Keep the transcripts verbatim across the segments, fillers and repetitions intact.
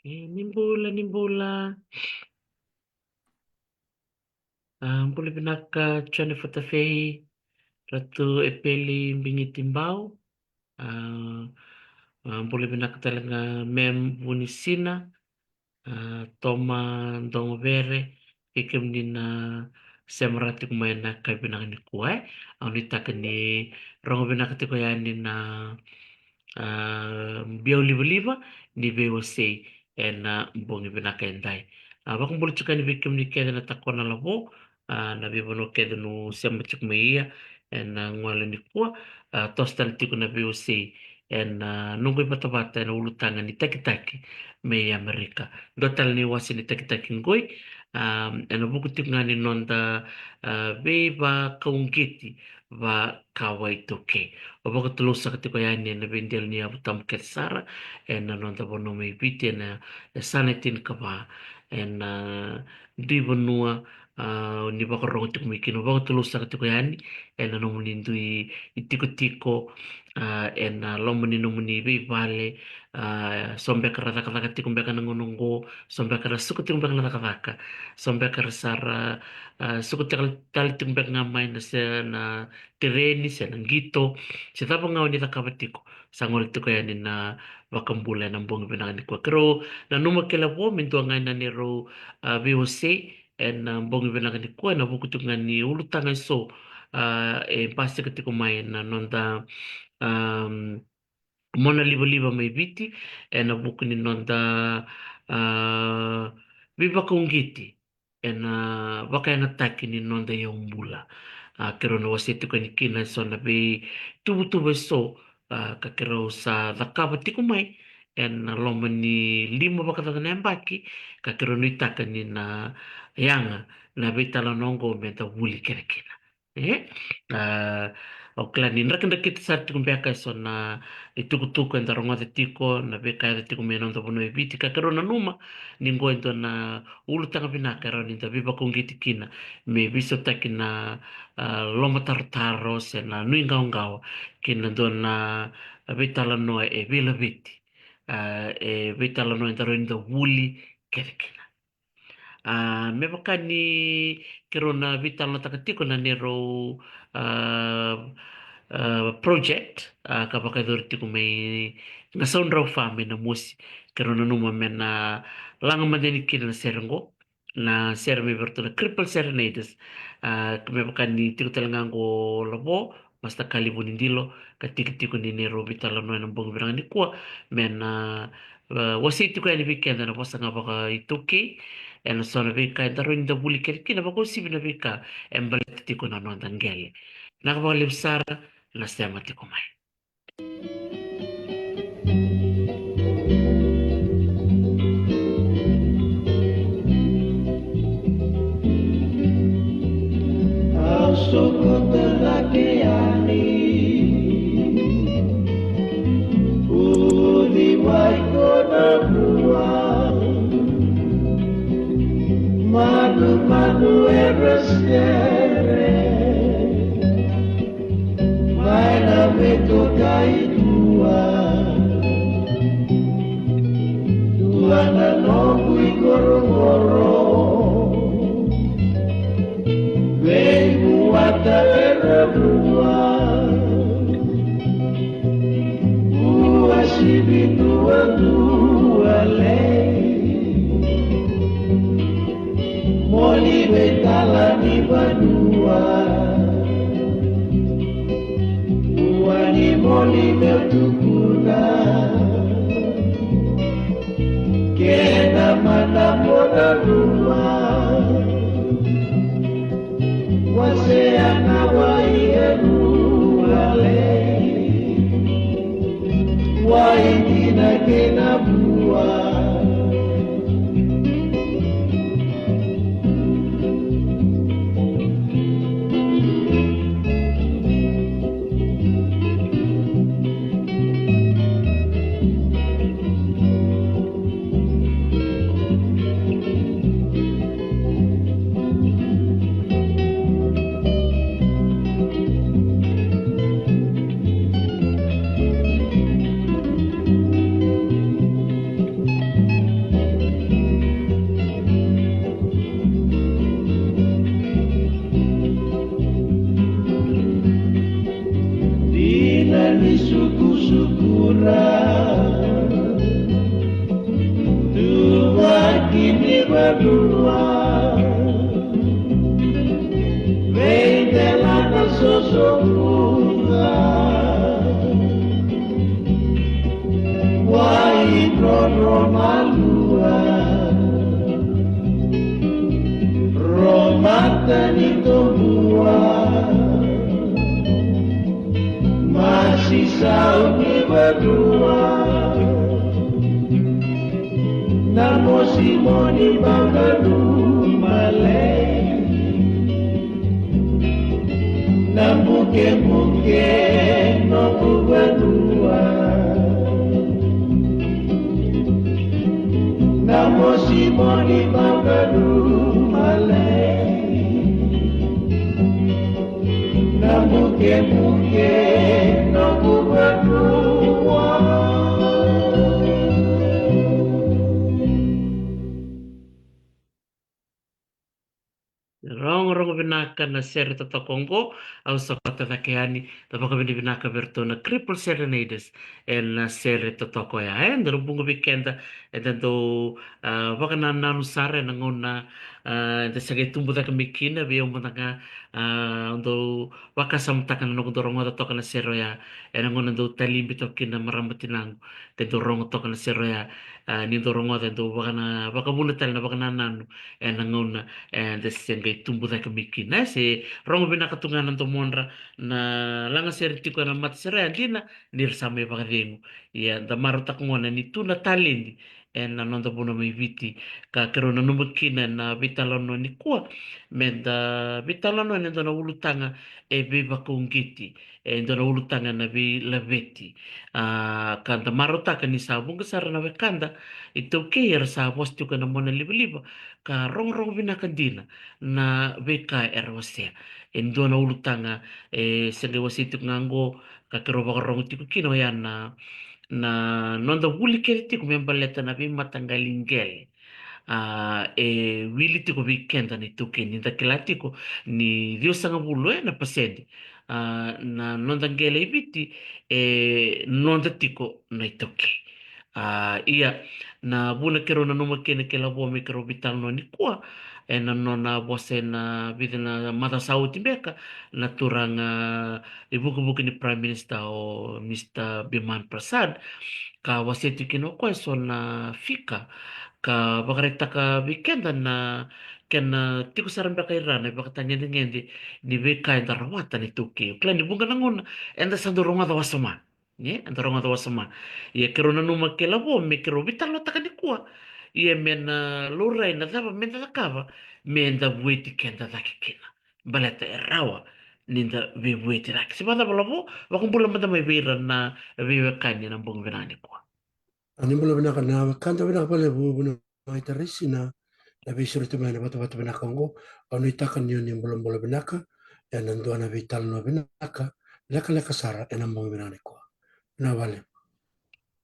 E, ni bula, ni bula. A, bula vinaka Jone Fatafei, Ratu Epeli Bigiti Bau. A, a, bula vinaka tale ga Mem Vunisina, a, Toma Dogovere, kei kemuni na sema ra tiko mai ena yakavi vinaka nikua, e. Au nuitaka ni rogo vinaka tiko yani na, a, biau livaliva ni veiwasei ena bogi vinaka edai. A, vakabula tiko yani vei kemuni kece na Takona Lavo, a, na veivanua kece niu sema tiko mai ia ena gole nikua, a, toso tale tiko na veiwasei ena, a, noqu ivatavata ena ulutaga ni takitaki mai Amerika. Dua tale na iwase ni takitaki qoi, a, ena vuku tiko ga ni noda, a, veivakauqeti vakawa iTaukei. Au vakatulou saka tiko yani ena veidelaniyavu tabu kece sara ena noda vanua mai Viti ena, e, yasana e tinikava ena, a, dui vanua, a, ni vakarorogo tiko mai kina. Au vakatulou saka tiko yani ena nomuni dui itikotiko, a, ena loma ni nomuni veivale, a, so beka ra cakacaka tiko beka na gauna oqo, so beka ra suka tiko beka na cakacaka, so beka ra sa ra, a, suka tale, tale tiko beka ga mai na se na tereni se na qito, se cava ga o ni cakava tiko. Sa gole tiko yani na vakabula ena bogi vinaka nikua. Keirau nanuma kei Lavo me dua ga na neirau, a, veiwasei ena bogi vinaka nikua ena vuku tiko ga ni ulutaga eso, a, e basika tiko mai na noda, am, mona livaliva mai Viti ena vuku ni noda, a, veivakauqeti ena vakayagataki ni noda iyaubula. A, keirau na wasea tiko yani kina eso na veituvatuva eso, a, ka keirau sa cakava tiko mai ena loma ni lima vakacaca na yabaki, ka keirau nuitaka ni na yaga na veitalanoa oqo meda vuli kece kina. E, a, au kila ni drakidrakita sara tiko beka eso na itukutuku eda rogoca tiko, na veika e yaco tiko mai na noda vanua e Viti, ka keirau nanuma ni qo e dua na ulutaga vinaka e rawa nida veivakauqeti kina me veisautaki na, a, lomatarotaro se na nuiqawaqawa kina dua na veitalanoa e veilaveti, a, e veitalanoa eda rawa nida vuli kece kina. A, me vaka ni keirau na veitalanoataka tiko na neirau, a, a, project, a, ka vakayacori tiko mai Gasau Drau Fa mai Namosi. Keirau nanuma me na laga mada yani kina na sere oqo, na sere mai vei iratou na Cripple Serenaders. A, me vaka ni tiko tale ga oqo Lavo, Master Kali Vunidilo, ka tikitiki ni neirau veitalanoa ena bogi vinaka nikua, me na, a, wasei tiko yani vei keda na vosa ga vakaitaukei ena so na veika eda rawa nida vuli kece kina, vakauasivi na veika e baleta tiko na noda qele. Vinaka vakalevu sara na sema tiko mai. Au sokota cake yani, uciwai ko na rua, manumanu era sere mai na veitokai dua. Dua na noqu ikorokoro, veivuata era rua. Uasivi duadua lei, moli veitala ni vanua. Ua ni moli meu tukuna, kena mana mo na rua. Wasea na wai e rua lei, wai dina kei na vua. Lua, vei dela na sosovuga, wai drodro malua, ro mata ni tobua, masi sau ni vadua. Na mosi moni baka lumale, na bukebuke noku vanua. Na mosi moni baka lumale, na bukebuke noku vanua. Rogorogo vinaka na sere totoka oqo. Au sa vata cake yani, da vakavinavinaka vei iratou na Cripple Serenaders ena sere totoka oya. E, da na vuqa vei keda eda dau, a, vakanananu sara ena gauna, a, eda se qai tubu cake mai kina. Vei au mada ga, a, au dau vakasamataka na noqu dau rogoca toka na sere oya ena gauna dau talibi toka kina marama tinaqu, ke dau rogo toka na sere oya. A, ni dau rogoca, dau vakana, vakavuna tale na vakanananu ena gauna eda se qai tubu cake mai kina. E se rogo vinaka tu ga na domodra na lagasere tiko ena matasere oya, dina ni ra sa mai vakacegu. Ia da marautaka gona ni tu na taledi ena noda vanua mai Viti, ka keirau nanuma kina na veitalanoa nikua, me da veitalanoa ena dua na ulutaga e veivakauqeti, e dua na ulutaga na veilaveti. A, ka da marautaka ni sa vuqa sara na wekada iTaukei era sa vosa tiko ena mona livaliva, ka rogorogo vinaka dina na veika era wasea. E dua na ulutaga e se qai wasei tiko ga oqo, ka keirau vakarogo tiko kina, oya na, na noda vuli kece tiko me baleta na veimataqali qele. A, e wili tiko vei keda na iTaukei, ni da kila tiko ni ciwasagavulu e na pasede, a, na noda qele e Viti e noda tiko na iTaukei. A, ia, na vuna keirau nanuma kina kei Lavo me keirau veitalanoa nikua, ena nona vosa ena vica na macawa sa oti beka, na turaga ivukivuki ni Prime Minister, o Mister Biman Prasad, ka wasea tiko kina o koya eso na fika, ka vakaraitaka vei keda na kena tiko sara beka i ra na ivakatagedegede ni veika eda rawata na iTaukei. O kila ni vuqa na gauna eda sa dau rogoca wasoma. E, eda rogoca wasoma. Ia keirau nanuma kei Lavo me keirau veitalanoataka nikua, ia me na laurai na cava me da cakava me da vueti keda cake kina, baleta e rawa ni da veivueti cake. Se vakacava, Lavo? Vakabula mada mai vei ira na veiwekani ena bogi vinaka nikua. A, ni bula vinaka na wekada, vinaka vakalevu vuna mai Tarisi na, na veisureti mai na vatavata vinaka oqo. Au nuitaka ni o ni bulabula vinaka ena dua na veitalanoa vinaka, lekaleka sara ena bogi vinaka nikua. Vinaka vakalevu.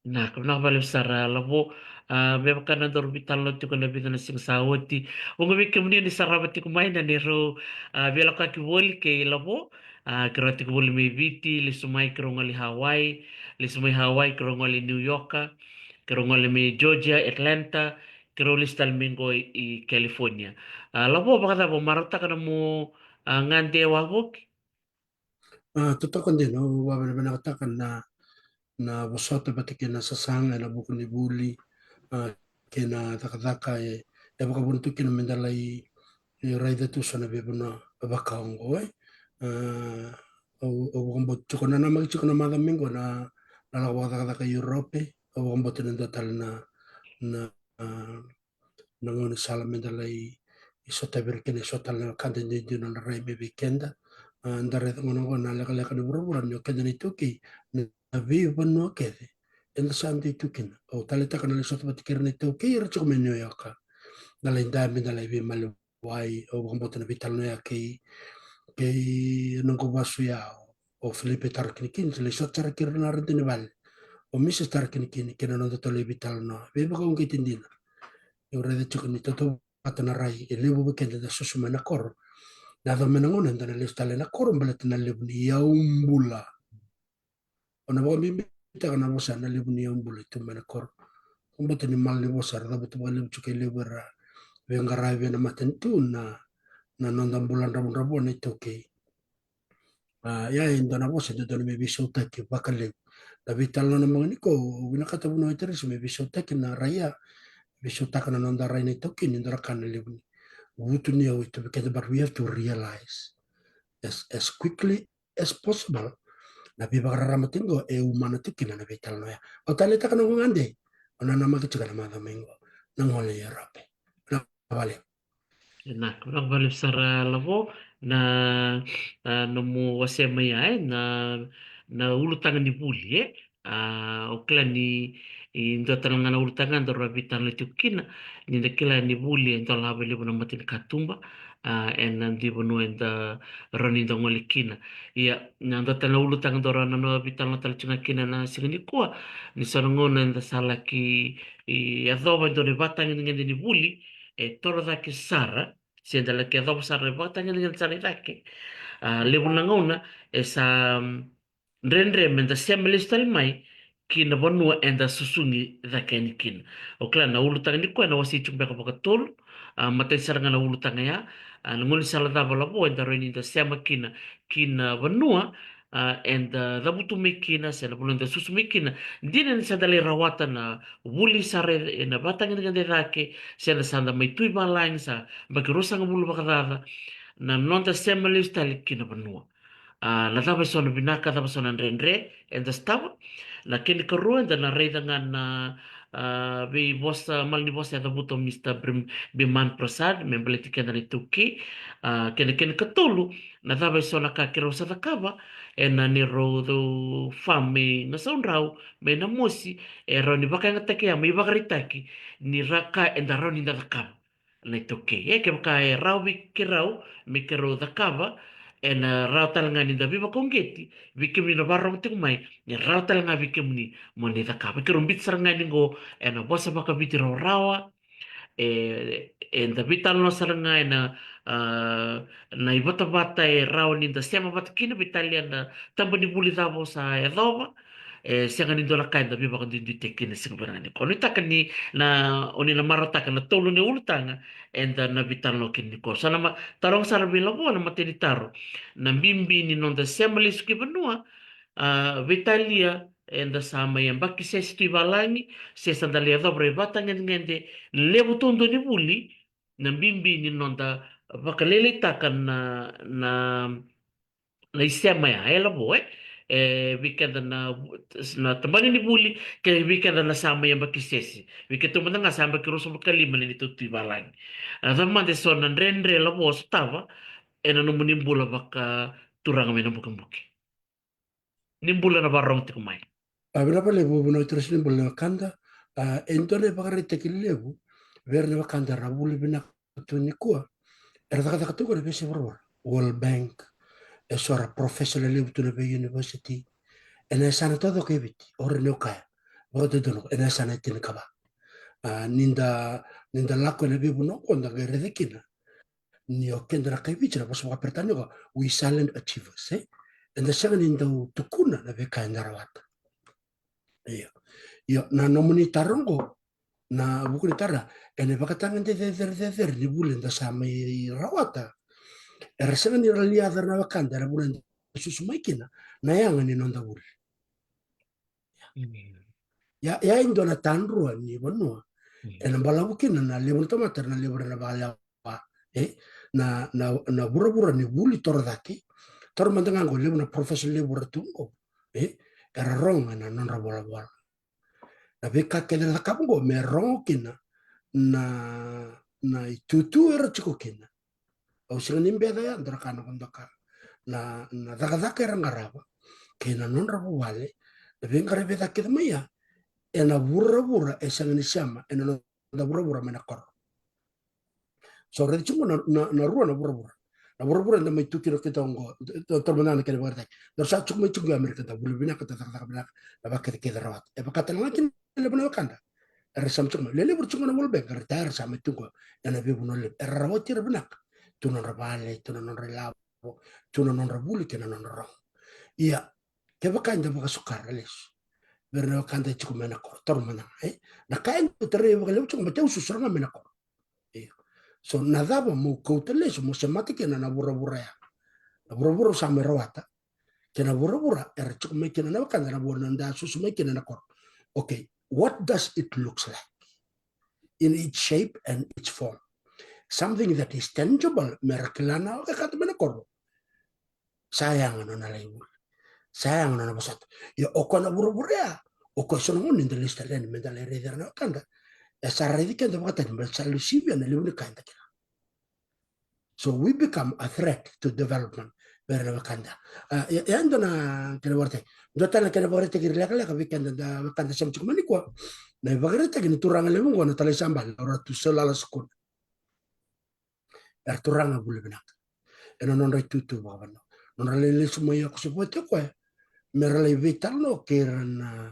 Vinaka, vinaka vakalevu sara, Lavo. A, me vaka na daru veitalanoa tiko na vica na siga sa oti. Vuqa vei kemuni ni sarava tiko mai na neirau, a, veilakoyaki voli kei Lavo. A, keirau tiko voli mai Viti, lesu mai keirau gole i Hawaii, lesu mai Hawaii keirau gole i New York, keirau gole mai Georgia, Atlanta, keirau lesu tale mai qo i California. A, Lavo, vakacava, o marautaka na nomu, a, gade wavoki? A, totoka dina, au vakavinavinakataka na, na vosota vata kei na sasaga ena vuku ni vuli, a, kei na cakacaka e, e vakavuna tu kina me da lai, e, raica tu so na veivanua vaka oqo, e. A, au, au vakabauta tiko, nanamaki tiko na macawa mai qo na, na lako vakacakacaka i Europe, au vakabauta ni dua tale na, na, a, na gaunisala me da lai sotavi ira kina eso tale na wekada duidui na rai mai vei keda. A, da raica gona oqo na lekaleka ni vuravura ni o keda na iTaukei, na, na veivanua kece eda sa dui tu kina. Au taleitaka na lai sota vata kei ira na iTaukei era tiko mai New York, na lai dai me da lai veimaliwai. Au vakabauta na veitalanoa ya kei, kei noqu vasu ya, o Filipe Tarakinikini, sa lai sota sara kei ira na radini vale, o Misis Tarakinikini, kei na noda tale veitalanoa veivakauqeti dina. Au raica tiko ni tautauvata na rai e levu vei keda da susu mai na koro. Na yaco mai na gauna eda na lesu tale na koro baleta na levu ni yaubula. Au na vakabibitaka na vosa na levu ni yaubula e tu mai na koro. Au vakabauta ni malanivosa era cavuta vakalevu tiko e levu era veiqaravi ena matanitu na, na noda bula dravudravua na iTaukei. A, ia e dua na vosa e dodonu me veisautaki vakalevu. Na veitalanoa na maga ni ko, au vinakata vunau e Teresi me veisautaki na rai ya, veisautaka na noda rai na iTaukei ni dua na ka na levu ni vutuniyau e tu vei keda, but we have to realize as, as quickly as possible na veivakararama tiko e umana tiko kina na veitalanoa ya. Au taleitaka na noqu gade, au nanamaki tiko na macawa mai qo na gole i Europe. Na vale. Vinaka, vinaka vakalevu sara Lavo na, a, nomu wasea mai ya, e, na, na ulutaga ni vuli, e. A, au kila ni, e, dua tale ga na ulutaga daru a veitalanoa tiko kina, ni da kila ni vuli e dolava levu na matanikatuba, a, ena dui vanua eda rawa ni da gole kina. Ia, na dua tale na ulutaga daru a nanoa veitalanoa tale tiko ga kina na siga nikua, ni so na gauna eda sa laki, e, yacova e dua na ivakatagedegede ni vuli e toro cake sara, se da laki yacova sara na ivakatagedegede sara i cake. A, levu na gauna e sa, mm, dredre me da sema lesu tale mai ki na vanua eda susugi cake yani kina. Au kila na ulutaga nikua ena wasei tiko beka vakatolu, a, matai sara ga na ulutaga ya, a, na gaunisala cava Lavo eda rawa ni da sema kina ki na vanua, a, eda cavutu mai kina se na vanua eda susu mai kina. Dina ni sa da lai rawata na vuli sara e, ena ivakatagedegede cake, se da sa da mai tu i valagi sa yabaki ruasagavulu vakacaca, na noda sema lesu tale ki na vanua. A, na cava e so na vinaka, cava e so na dredre eda sotava. Na kena ikarua eda na raica ga na, a, veivosa, malanivosa e cavuta o Mister Brim-, Biman Prasad me baleti keda na iTaukei. A, kei na kena ikatolu, na cava e so na ka keirau sa cakava ena neirau farm mai Gasaudrau, mai Namosi, e rawa ni vakayagataki ya me ivakaraitaki ni ra-, ka eda rawa ni da cakava na iTaukei. E, kevaka e rawa vei keirau me keirau cakava, ena rawa tale ga ni da veivakauqeti vei kemuni na vakarorogo tiko mai, e rawa tale ga vei kemuni mo ni cakava. Keirau biuta sara ga yani qo ena vosa vakaviti rawarawa, e, eda veitalanoa sara ga ena, a, na ivatavata e rawa ni da sema vata kina, veitalia na taba ni vuli cava o sa yacova. E sega ni dua na ka eda veivakaduiduitaki kina siga vinaka nikua. Au nuitaka ni na, o ni na marautaka na tolu ni ulutaga eda na veitalanoa kina nikua. Sa na ma-, taroga sara vei Lavo na matai ni taro. Na bibi ni noda sema lesu ki vanua, a, veitalia eda sa mai yabaki sese tu i valagi, se sa da lai yacova na ivakatagedegede levu taudua ni vuli, na bibi ni noda vakalailaitaka na, na, na isema ya, e Lavo, e. E, vei keda na, na tabana ni vuli, kei vei keda na sa mai yabaki sese. Vei keitou mada ga sa yabaki ruasagavulu ka lima na neitou tu i valagi. A, cava mada e so na dredre Lavo o sotava ena nomuni bula vakaturaga mai Nabukebuke? Ni bula na vakarorogo tiko mai. A, vinaka vakalevu, vunau Teresi, ni bula na wekada. A, e dua na ivakaraitaki levu vei ira na wekada era vuli vinaka tu nikua. Era cakacaka tu qo ena veiyasai vuravura. World Bank, e so era professor lelevu tu na vei university. Ena yasana taucoko e Viti, o ira na, au kaya vakadodonu, ena yasana e tinikava. A, ni da, ni da lako ena veivanua qo da qai raica kina ni o keda na kai Viti, na vosa vakaperitania qo, we silent achievers, e? Eda sega ni dau tukuna na veika eda rawata. Io. Io, na nomuni taro qo, na vuku ni taro, ena ivakatagedegede cecere, cecere ni vuli eda sa mai rawata. Era sega ni ra liaca na wekada ena vuna eda susu mai kina, na yaga ni noda vuli. Mm. Ia, ia e dua na tadrua ni vanua. Mm. Ena balavu kina na levu na tamata, na levu era na vakalewa, e, na, na, na vuravura ni vuli toro cake. Toro mada ga qo, levu na professor levu era tu qo, e, era rogo ena nodra volavola. Na veika kece era cakava qo me rogo kina na, na itutu era tiko kina. Au sega ni beca ya, dua na ka na vodoka. Na, na cakacaka era qarava kei na nodra vuvale, na veiqaravi e caka kece mai ya ena vuravura e sega ni sema ena noda vuravura mai na koro. So raica tiko na, na, na rua na vuravura. Na vuravura eda mai tu kina keitou qo, tou, tou, tou mada na kena ivakaraitaki. Daru sa tiko mai tiko qo Amerika, da vuli vinaka, da cakacaka vinaka, da vakacakacaka, da rawata. E vaka tale ga kina na levu na wekada era sema tiko mai. Lelevu era tiko na World Bank, era retire, era sa mai tu qo ena veivanua lelevu. Era rawati ira vinaka. Tu na nodra vale, tu na nodra ilavo, tu na nodra vuli kei na nodra rogo. Ia, kevaka eda vakasuka ra lesu vei ira na wekada e tiko mai na koro, taura mada ga, e? Na ka eda tarai vakalevu tiko, baleta au susu sara ga mai na koro. Io. So na cava mo kauta lesu, mo semata kina na vuravura ya? Na vuravura sa mai rawata, kei na vuravura era tiko mai kina na wekada, na vua na da susu mai kina na koro. Okay, what does it looks like in its shape and its form? Something that is tangible, me ra kila na wekada mai na koro. Sa yaga nona lai vuli. Sa yaga nona vosota. Ia o koya na vuravura ya, o koya so na gauna ni da lesu tale yani me da lai raici ira na wekada, e sa raici keda vakatani, me sa lesu vei ira na levu ni ka eda kila. So we become a threat to development vei ira na wekada. A, ia, ia dua na kena vakaraitaki. Dua tale na kena vakaraitaki lekaleka vei keda, da wekada sema tiko mai nikua. Na ivakaraitaki ni turaga levu oqo na Talai Sabale, o Ratu Sailala Sukuna. Era turaga vuli vinaka ena nodra itutu vakavanua. Nodra lai lesu mai Yakusa Vati o koya me ra lai veitalanoa kei ira na,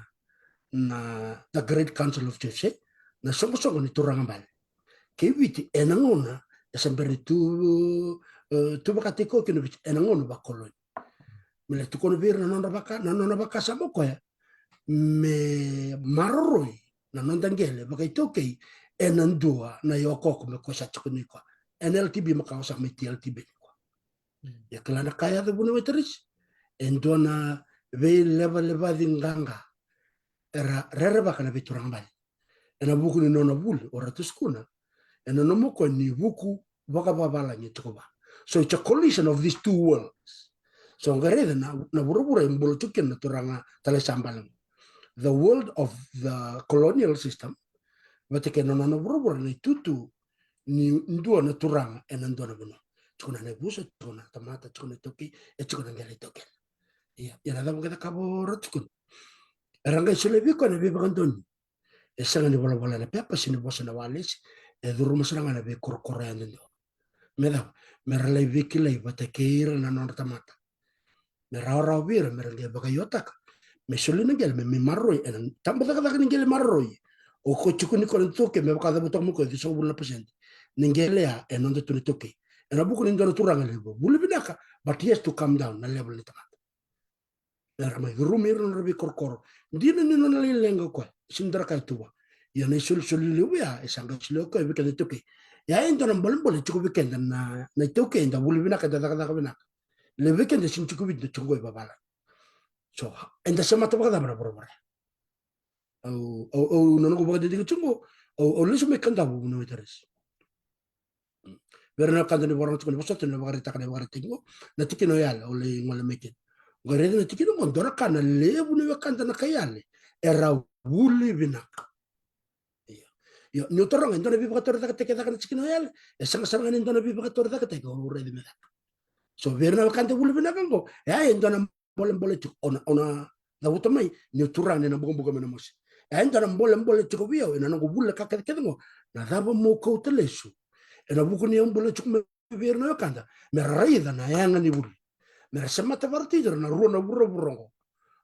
na the Great Council of Chiefs, e, na soqosoqo ni turaga bale. Kei Viti ena gauna e sa bera ni tu, e, tu vakataki koya kina Viti ena gauna vakoloni. Me lai tukuna vei ira na nodra vaka, na nona vakasama o koya me maroroi na noda qele vakaitaukei ena dua na iokoko me koya sa tiko nikua. Ena L T B, makawa sa mai T L T B nikua. Ia kila na ka e yaco, vuniwai Waterers, e dua na veilevalevaci qaqa era rerevaka na veituraga bale ena vuku ni nona vuli o Ratu Sukuna, ena nomu koya ni vuku vakavavalagi e tiko vua. So it's a collision of these two worlds. So qai raica na, na vuravura e bula tiko kina na turaga Talai Sabale. The world of the colonial system, vata kei na nona vuravura na itutu ni dua na turaga ena dua na vanua. Tiko na nona yavusa, tiko na tamata, tiko na iTaukei, e tiko na qele iTaukei. Ia, ia na cava qai cakava o Ratu Sukuna? Era qai solia vei koya na veivakadonui. E sega ni volavola ena pepa se ni vosa ena walesi, e curuma sara ga na veikorokoro yadudua. Me cava? Me ra lai veikilai vata kei ira na nodra tamata. Me rawarawa vei ira me ra qai vakaiotaka me soli na qele me, me maroroi ena tabacakacaka ni qele maroroi. O koya tiko nikua na iTaukei, me vakacavuta mai o koya e ciwasagavulu na pasede ni qele ya e noda tu na iTaukei. Ena vuku ni dua na turaga levu, vuli vinaka, but he has to come down na level ni tamata. Era mai curumi ira na nodra veikorokoro. Dina ni nona lai leqa o koya, sega ni dua na ka e tu vua. Ia na isolisoli levu ya e sa qai solia o koya vei keda iTaukei. Ia e dua na bolebole tiko vei keda na, na iTaukei, eda vuli vinaka, eda cakacaka vinaka. Levu vei keda sega ni tiko Viti, da tiko qo i vavalagi. So eda semata vakacava na vuravura? Au, au, au, na noqu vakadidike tiko qo, au, au lesu mai Kadavu, vuniwai Waterers. Vei ira na wekada ni vakarorogo tiko, ni vosota, ni vakaraitaka na ivakaraitaki qo, na tikina o Yale, au lai gole mai kina. Qai raica na tikina qo, dua na ka na levu ni wekada na kai Yale era vuli vinaka. Ia, ia, niu taroga e dua na veivakatorocaketaki e caka na tikina o Yale, e sega sara ga ni dua na veivakatorocaketaki au raica me caka. So vei ira na wekada vuli vinaka qo, e, e dua na bolebole tiko, au na, au na cavuta mai niu turaga ni na bukabuka mai na mosi. E dua na bolebole tiko vei au ena noqu vuli na ka kecekece qo, na cava mo kauta lesu ena vuku ni au bula tiko mai vei ira na wekada, me ra raica na yaga ni vuli, me ra semata vata kei ira na rua na vuravura qo.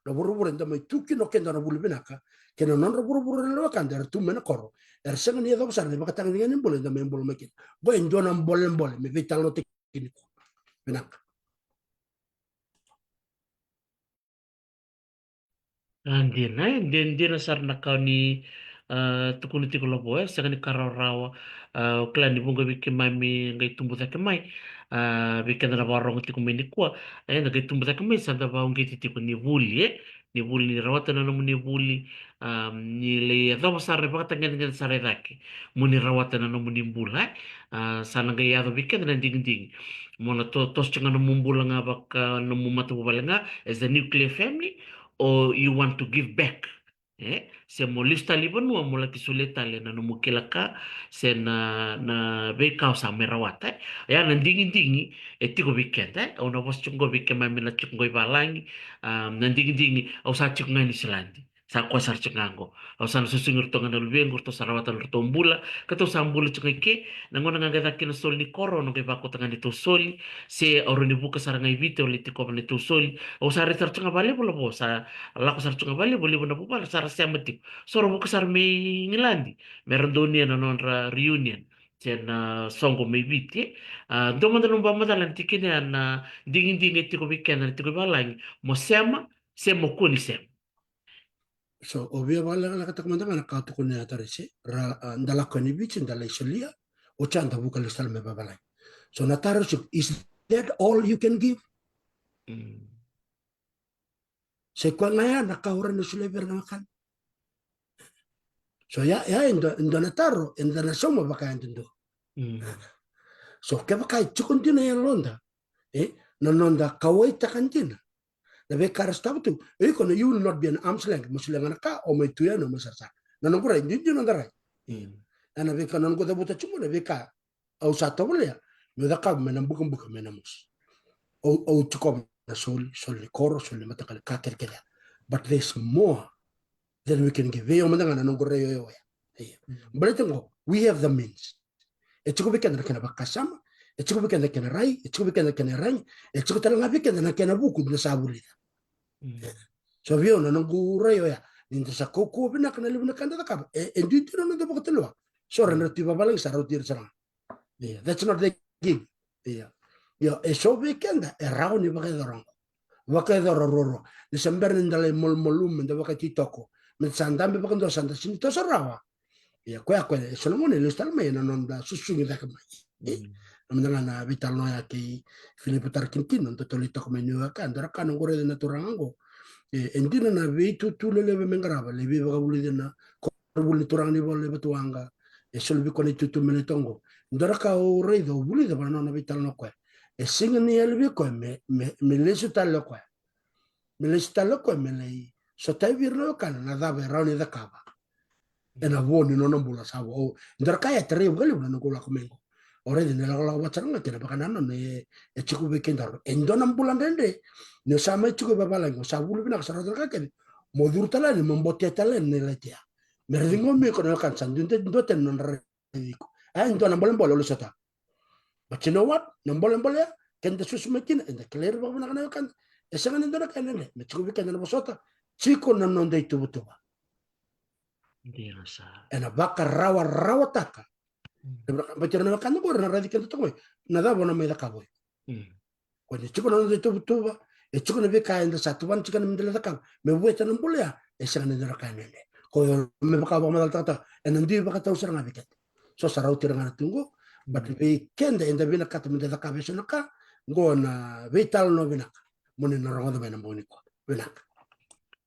Na vuravura eda mai tu kina o keda na vuli vinaka, kei na nodra vuravura na wekada era tu mai na koro, era sega ni yacova sara na ivakatagedegede ni bula eda mai bula mai kina. Qo e dua na bolebole me veitalanoataki nikua. Vinaka. A, dina, e, dina, dina sara na ka o ni, a, tukuna tiko, Lavo, e sega ni ka rawarawa. A, au kila ni vuqa vei keimami qai tubu cake mai, a, vei keda na vakarorogo tiko mai nikua, e, da qai tubu cake mai, sa da vakauqeti tiko ni vuli, e, ni vuli, ni rawata na nomuni vuli, a, ni lai yacova sara na ivakatagedegede sara e cake mo ni rawata na nomuni bula, e. A, sa na qai yaco vei keda na digidigi. Mo na to-, toso tiko ga nomu bula ga vaka nomu matavuvale ga as a nuclear family, or you want to give back, e? Se mo lesu tale i vanua mo laki solia tale na nomu kila ka se na, na veika o sa mai rawata, e? Oya na digidigi e tiko vei keda, e? Au na vosa tiko qo vei keimami na tiko qo i valagi, a, na digidigi au sa tiko ga i Niusiladi. Sa koya sara tiko ga qo. Au sa na susugi iratou ga na luvequ, ratou sa rawata na nodratou bula, ka ratou sa bula tiko ga i ke. Na gauna ga qai caka kina na soli ni koro, au na qai vakauta ga neitou soli. Se au rawa ni vuka sara ga i Viti, au lai tiko vei neitou soli. Au sa rai sara tiko ga vakalevu, Lavo, sa lako sara tiko ga vakalevu, levu na vuvale sa ra sema tiko. So ra vuka sara mai Igiladi me ra donuya na nodra reunion se na soqo mai Viti, e. A, dua mada na nomu vakamacala na tikina ya, na digidigi e tiko vei keda na tiko i valagi, mo sema se mo kua ni sema. So au via vakalekalekataka mada ga na ka tukuna ya, Waterers, ra, a, da lako yani i Viti, da lai solia, Oti ya da vuka lesu tale mai vavalagi. So na taro tiko, is that all you can give? Mm. Se koya ga ya na ka o rawa ni solia vei ira na wekana? So ya, ya e dua, e dua na taro eda na sauma vakayadudua. Mm. So kevaka e tiko dina e yaloda, e, na noda kauwaitaka dina na veika era sotava tu, e, iko na, you will not be an arm's length, mo solia ga na ka, o mai tu yani, o mai sarasara. Na noqu rai, dina, dina noda rai. Mm. Ya na veika na noqu cavuta tiko na veika au sa tovolea meu cakava mai na bukabuka, mai na mosi. Au, au tiko na soli, soli ni koro, soli ni mataqali, ka kecekece ya. But there's more than we can give. Vei au mada ga na noqu rai o ya. Ia. Mm. Baleta qo, we have the means. E tiko vei keda na kena vakasama, e tiko vei keda na kena rai, e tiko vei keda na kena iyaragi, e tiko tale ga vei keda na kena vuku da sa vulica. Mm. So vei au na noqu rai o ya, ni da sa kaukauwa vinaka na levu na ka da cakava, e, e duidui na noda vakatulewa. So ra na tu i vavalagi sa rauti ira sara ga. Ia, that's not the game. Ia. Ia, e so vei keda e rawa ni vakayacora qo. Vakayacora ruarua. Ni se bera ni da lai malumalumu, me da vakaititoko, me da sa dabe vakadua, sa da sega ni toso rawa. Ia, koya, koya e so na gauna e lesu tale mai ena noda susugi cake mai. E? Mm. Na mada ga na veitalanoa ya kei Filipo Tarakinitini, noda tolei toka mai New York, a dua na ka noqu raica na turaga qo. E, e dina na veitutu lelevu me qarava, lai veivakavulici ena koronivuli ni turaga ni Valu e Vatuwaqa. E soli vei koya na itutu me lai toka qo. Dua na ka au raica, au vulica vaka na nona veitalanoa o koya. E sega ni yali vei koya me, me, me lesu tale o koya. Me lesu tale o koya me lai sotavi ira na wekana na cava e rawa ni cakava ena vo ni nona bula sa vo. Au, dua na ka e tarai vakalevu na noqu lako mai qo. Au raica ni lakolako vata sara ga kei na vakanananu e, e tiko vei kedaru. E dua na bula dredre. Ni o sa mai tiko i vavalagi, o sa vuli vinaka, sa rauta na ka kece, mo curu tale yani, mo botea tale yani na ilati ya. Me ra ciqomi iko na wekana, sa dua, dua tani na nodra rai iko. E dua na bolebole o lesu sota. But you know what? Na bolebole ya, keda susu mai kina, eda kilai ira vakavinaka na wekada. E sega ni dua na ka e dredre, me tiko vei keda na vosota, tiko na noda ituvatuva. Dina sara. Ena vakarawarawataka. Mm. Ena vakabati ira na wekada qori, na raici keda toka mai. Na cava o na mai cakava oi? Mm. Ko ni tiko na noda ituvatuva, e tiko na veika eda sa tuvana tiko kina me da lai cakava. Me vueta na bula ya, e sega ni dua na ka e dredre. Ko me vaka vakamacalataka, ena dui vakatau sara ga vei keda. So sa rauti ira ga na tu qo, but vei keda eda vinakata me da cakava e so na ka, qo na veitalanoa vinaka. Mo ni na rogoca mai na bogi nikua. Vinaka.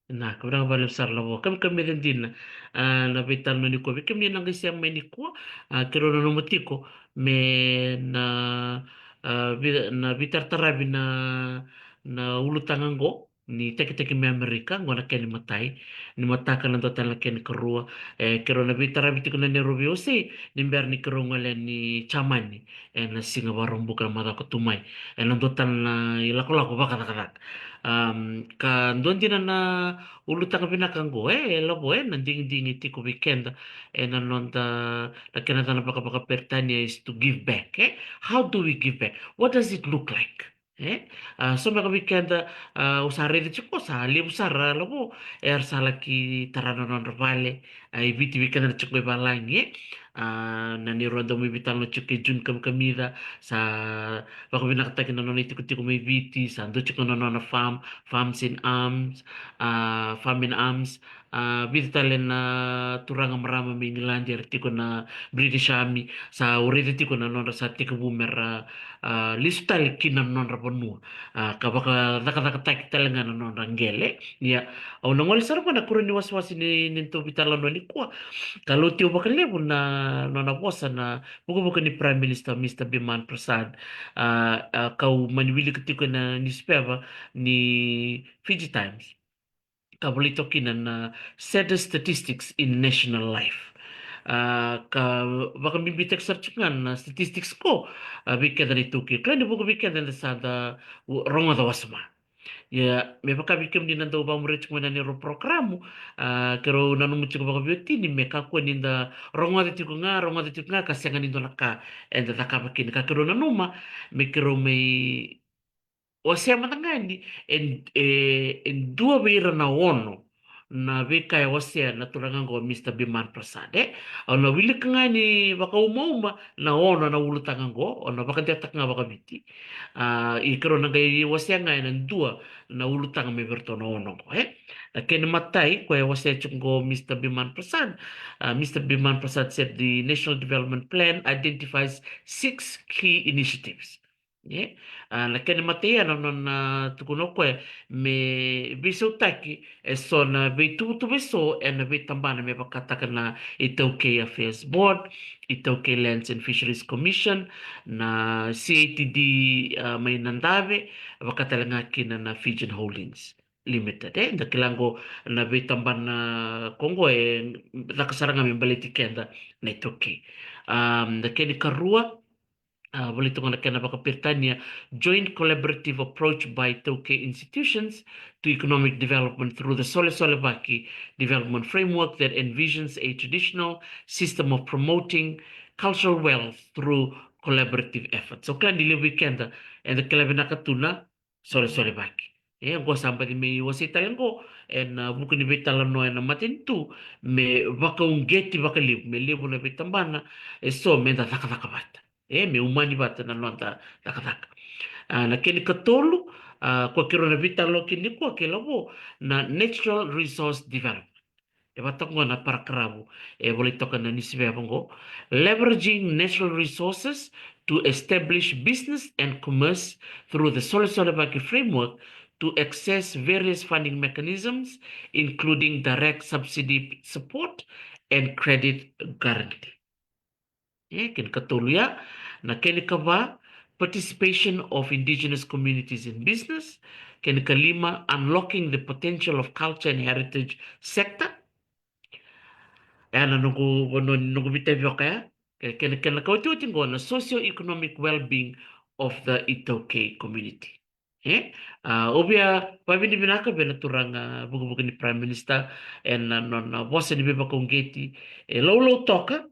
Vinaka, vinaka vakalevu sara Lavo. Kamikamica dina, a, na veitalanoa nikua. Vei kemuni na qai sema mai nikua, a, keirau nanuma tiko me na, a, vei, na veitarataravi na, na ulutaga qo ni tekiteki mai Amerika, qo na kena imatai. Ni mataka na dua tale na kena ikarua. E, keirau na veitaravi tiko na neirau veiwasei ni bera ni keirau gole yani Jamani ena siga Vakaraubuka na macawa ka tu mai. Ena dua tale na ilakolako vakacakacaka. Am, ka dua dina na ulutaga vinaka qo, e, e Lavo, e, na digidigi tiko vei keda ena noda, na kena yacana vakavakaperitania is to give back, e? How do we give back? What does it look like? E? A, so beka vei keda, a, au sa raica tiko sa levu sara Lavo era sa laki tara na nodra vale, a, i Viti vei keda na tiko i valagi, e? A, na neirau dau mai veitalanoa tiko kei June Kamikamica, sa vakavinakataki na nona itikotiko mai Viti, sa dua tiko na nona farm, farms in arms, a, farm in arms, a, vica tale na turaga marama mai Igiladi era tiko na British Army, sa au raica tiko na nodra sa tekivu mera, a, lesu tale ki na nodra vanua. A, ka vakacakacakataki tale ga na nodra qele. Ia, au na gole sara vua na kuro ni wasewase ni, ni tou veitalanoa nikua. Ka lauti au vakalevu na nona vosa na vukavuka ni Prime Minister, Mister Biman Prasad. A, a, kau mani wilika tiko ena newspaper ni Fiji Times. Ka volai toka kina na saddest statistics in national life. A, ka vakabibitaki sara tiko ga na statistics qo, a, vei keda na iTaukei. Kila ni vuqa vei keda eda sa da u-, rogoca wasoma. Ia, me vaka vei kemuni na dau vakamuria tiko mai na neirau porokaramu, a, keirau nanuma tiko vakaveiwatini me kakua ni da rogoca tiko ga, rogoca tiko ga, ka sega ni dua na ka eda cakava kina. Ka keirau nanuma me keirau mai wasea mada ga yani e, e, e dua vei ira na ono na veika e wasea na turaga qo, Mr Biman Prasad, e. Au na wilika ga ni vakaumauma na ono na ulutaga qo, au na vakadewataka ga vakaviti. A, ia keirau na qai wasea ga ena dua na ulutaga mai vei iratou na ono qo, e. Na kena imatai, koya e wasea tiko qo Mr Biman Prasad. A, Mr Biman Prasad said the National Development Plan identifies six key initiatives. E, a, na kena imatai ya na nona tukuna o koya me veisautaki eso na veituvatuva eso ena veitabana me vakataka na iTaukei Affairs Board, iTaukei Lands and Fisheries Commission, na C A T D, a, mai Nadave, vakatalega kina na Fijian Holdings Limited, e. Da kila qo na veitabana qo e caka sara ga me baleti keda na iTaukei. A, na kena ikarua, a, volai tu ga na kena vakaperitania, joint collaborative approach by iTaukei institutions to economic development through the Solesolevaki development framework that envisions a traditional system of promoting cultural wealth through collaborative efforts. O kila ni levu vei keda eda kila vinaka tu na solesolevaki. E, qo sa baci mai wasei tale qo ena vuku ni veitalanoa ena matanitu, me vakauqeti vakalevu, me levu na veitabana eso meda cakacaka vata, e, me umani vata na noda cakacaka. A, na kena ikatolu, a, koya keirau na veitalanoa kina nikua, ke lavo na natural resource development. E vaka toka qo na parakaravu e volai toka na New Zealand qo. Leveraging natural resources to establish business and commerce through the Solesolevaki framework to access various funding mechanisms, including direct subsidy support and credit guarantee. E, kena ikatolu ya. Na kena ikava, participation of indigenous communities in business. Kena ikalima, unlocking the potential of culture and heritage sector. E, na noqu, noqu, noqu vitavi vaka ya. Ke-, kena, kena ikaotioti qo na socio-economic well-being of the iTaukei community. E, a, au via vakavinavinaka vei na turaga vukevuke ni Prime Minister ena nona vosa ni veivakauqeti, e laulau toka,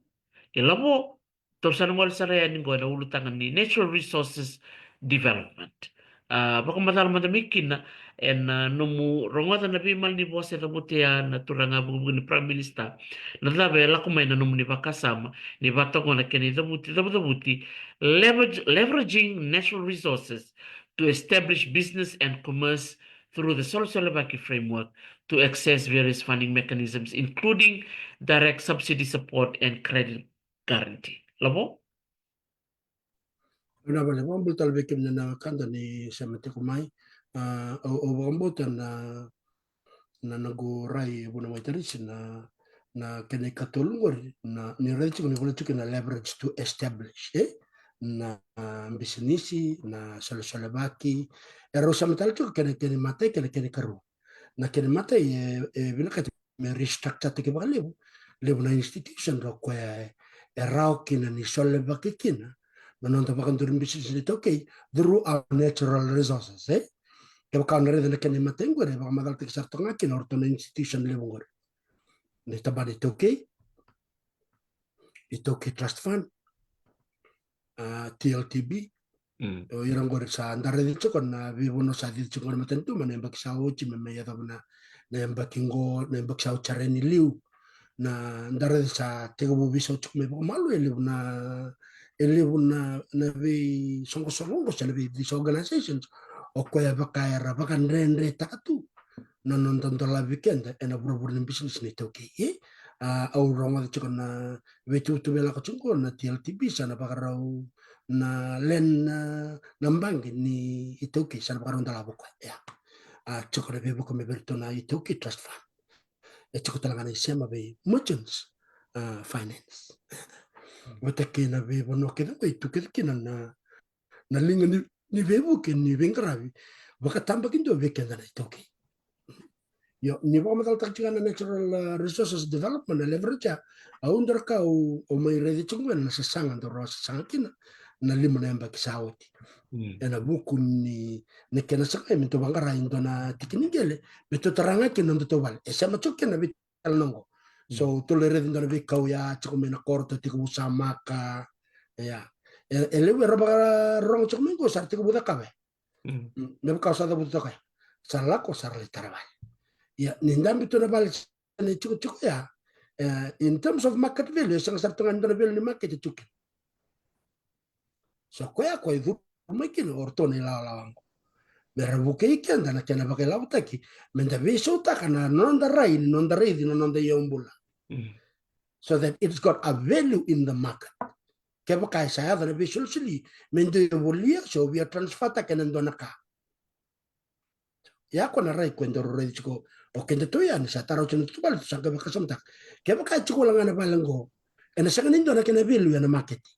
e lavo, tou sa na gole sara yani qo ena ulutaga ni natural resources development. A, vakamacala mada mai kina ena, a, nomu rogoca na veimalanivosa e cavuta ya na turaga vukevuke ni Prime Minister. Na cava e lako mai na nomuni vakasama ni vaka toka qo na kena icavuti, cavucavuti, leverage-, leveraging natural resources to establish business and commerce through the Solesolevaki framework to access various funding mechanisms, including direct subsidy support and credit guarantee. Lavo? Vinaka vakalevu, vakabula tale vei kemuni na wekada ni sema tiko mai. A, au, au vakabauta na, na noqu rai e Vunau Waitarisi na, na kena ikatolu qori, na, ni raica tiko ni volai tiko na leverage to establish, e? Na, a, bisinisi, na solesolevaki. E rau sema tale tiko kena, kena imatai, kena, kena ikarua. Na kena imatai e, e vinakati me restructure-taki vakalevu levu na institution ra koya e, e rawa kina ni solevaki kina na noda vakaduri bisinisi na iTaukei through our natural resources, e? Kevaka o na raica na kena imatai qori, e vakamacalataki sara toka ga kina o ratou na institution levu qori. Na itabana iTaukei, iTaukei Trust Fund, a, T L T B. Mm. O ira qori sa da raica tiko na veivanua sa cici tiko na matanitu mai na yabaki sa oti me mai yacova na, na yabaki qo, na yabaki sa oti sara yani liu. Na da raica sa tekivu veisau tiko mai vakamalua e levu na, e levu na, na veisoqosoqo se na vei, these organizations. O koya vaka era vakadredretaka tu na noda dolavi keda ena vuravura ni bisinisi na iTaukei, e? A, au rogoca tiko na veituvatuva e lako tiko na T L T B, sa na vakarau na len na, na baqe ni iTaukei, sa na vakarau dolava o koya. Ia. A, tiko na veivuke mai vei iratou na iTaukei Trust Fund. E tiko tale ga na isema vei Merchants, a, Finance. Vata kei na veivanua kece qo e tu kece kina na, na liga ni, ni veivuke, ni veiqaravi vakatabakidua vei keda na iTaukei. Io, ni vakamacalataka tiko ga na natural, a, resources development, na leverage, a, au dau raica, au, au mai raica tiko ga na sasaga dau rau sasaga kina na lima na yabaki sa oti. Mm. Ena vuku ni, ni kena sagai me tou vaqara e dua na tiki ni qele me tou tara ga kina nodatou vale. E sema tiko kina vei tale na oqo. So, mm, tou lai raica e dua na veikau ya tiko mai na koro, tou tekivu samaka. Ia. E, e levu era vakarorogo tiko mai qo, sa ra tekivu cakava. Mm. Mm, me vaka au sa cavuta toka ya. Sa lako, sa ra lai tara vale. Ia, ni dabe tu na vale sa na itikotiko ya, e, in terms of market value, e sega sara tu ga ni dua na value ni market e tu kina. So koya koya e curu mai kina o ratou na ilawalawa oqo, me ra vukei keda na kena vakailavotaki, me da veisautaka na noda rai ni noda raici na noda iyaubula. So that it's got a value in the market. Kevaka e sa yaco na veisolisoli me dua e volia se o via transfertaka ena dua na ka. Ia ko na rai ko e daru raici tiko o kedatou ya ni sa tara oti na tutuvale, tou sa qai vakasamataka, kevaka e tiko wale ga na vale oqo, ena sega ni dua na kena value ena maketi.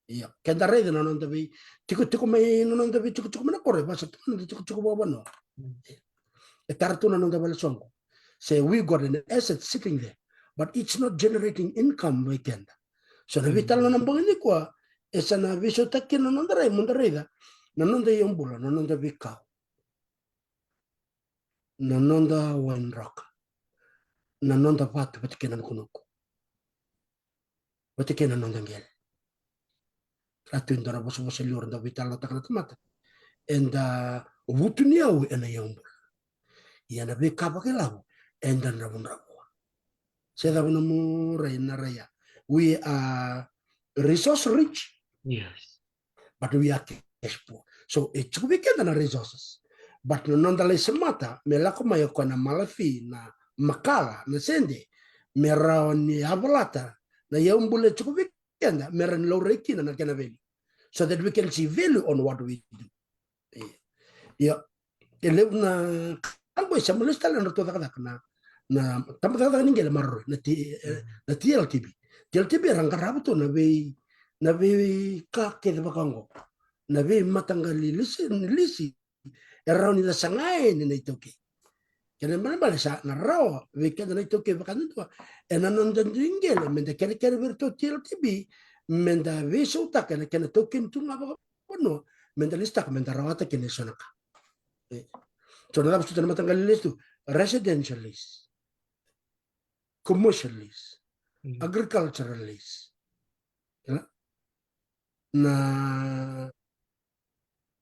Ia, keda raica na noda veitikotiko mai, na noda veitikotiko mai na koro, e vaka tu na noda tikotiko vakavanua. E tara tu na noda vale soqo. Say we got an asset sitting there, but it's not generating income vei keda. So na veitalanoa na bogi nikua, e sa na veisautaki kina na noda rai, mo da raica na noda iyaubula, na noda veikau, na noda wainroka, na noda vatu vata kei na nukunuku, vata kei na noda qele. Ra tu e dua na vosavosa liu ra dau veitalanoataka na tamata. Eda vutuniyau ena iyaubula. Ia na veika vakailavo eda dravudravua. Se cava nomu rai na rai ya? We are resource rich, Yes. but we are cash poor. So e tiko vei keda na resources, but na noda lai semata me lako mai o koya na malafi, na makala, na sede, me rawa ni yavalata na iyaubula e tiko vei keda, me rawa ni laurai kina na kena value, so that we can see value on what we do. Ia, e levu na ka qo e sema lesu tale na nodratou cakacaka na, na tabacakacaka ni qele maroroi, na T, e, na T L T B. T L T B era qarava tu na vei, na veika kece vaka oqo, na veimataqali lisi, lisi e rawa ni da saga yani na iTaukei. Kena ibalebale sa na rawa vei keda na iTaukei vakadudua ena noda dui qele me da kerekere vei iratou T L T B me da veisautaka ena kena taukeni tu ga vakavanua, me da lisitaka me da rawata kina eso na ka. E. So na cava soti na mataqali lease tu? Residential lease, commercial lease, agricultural lease, na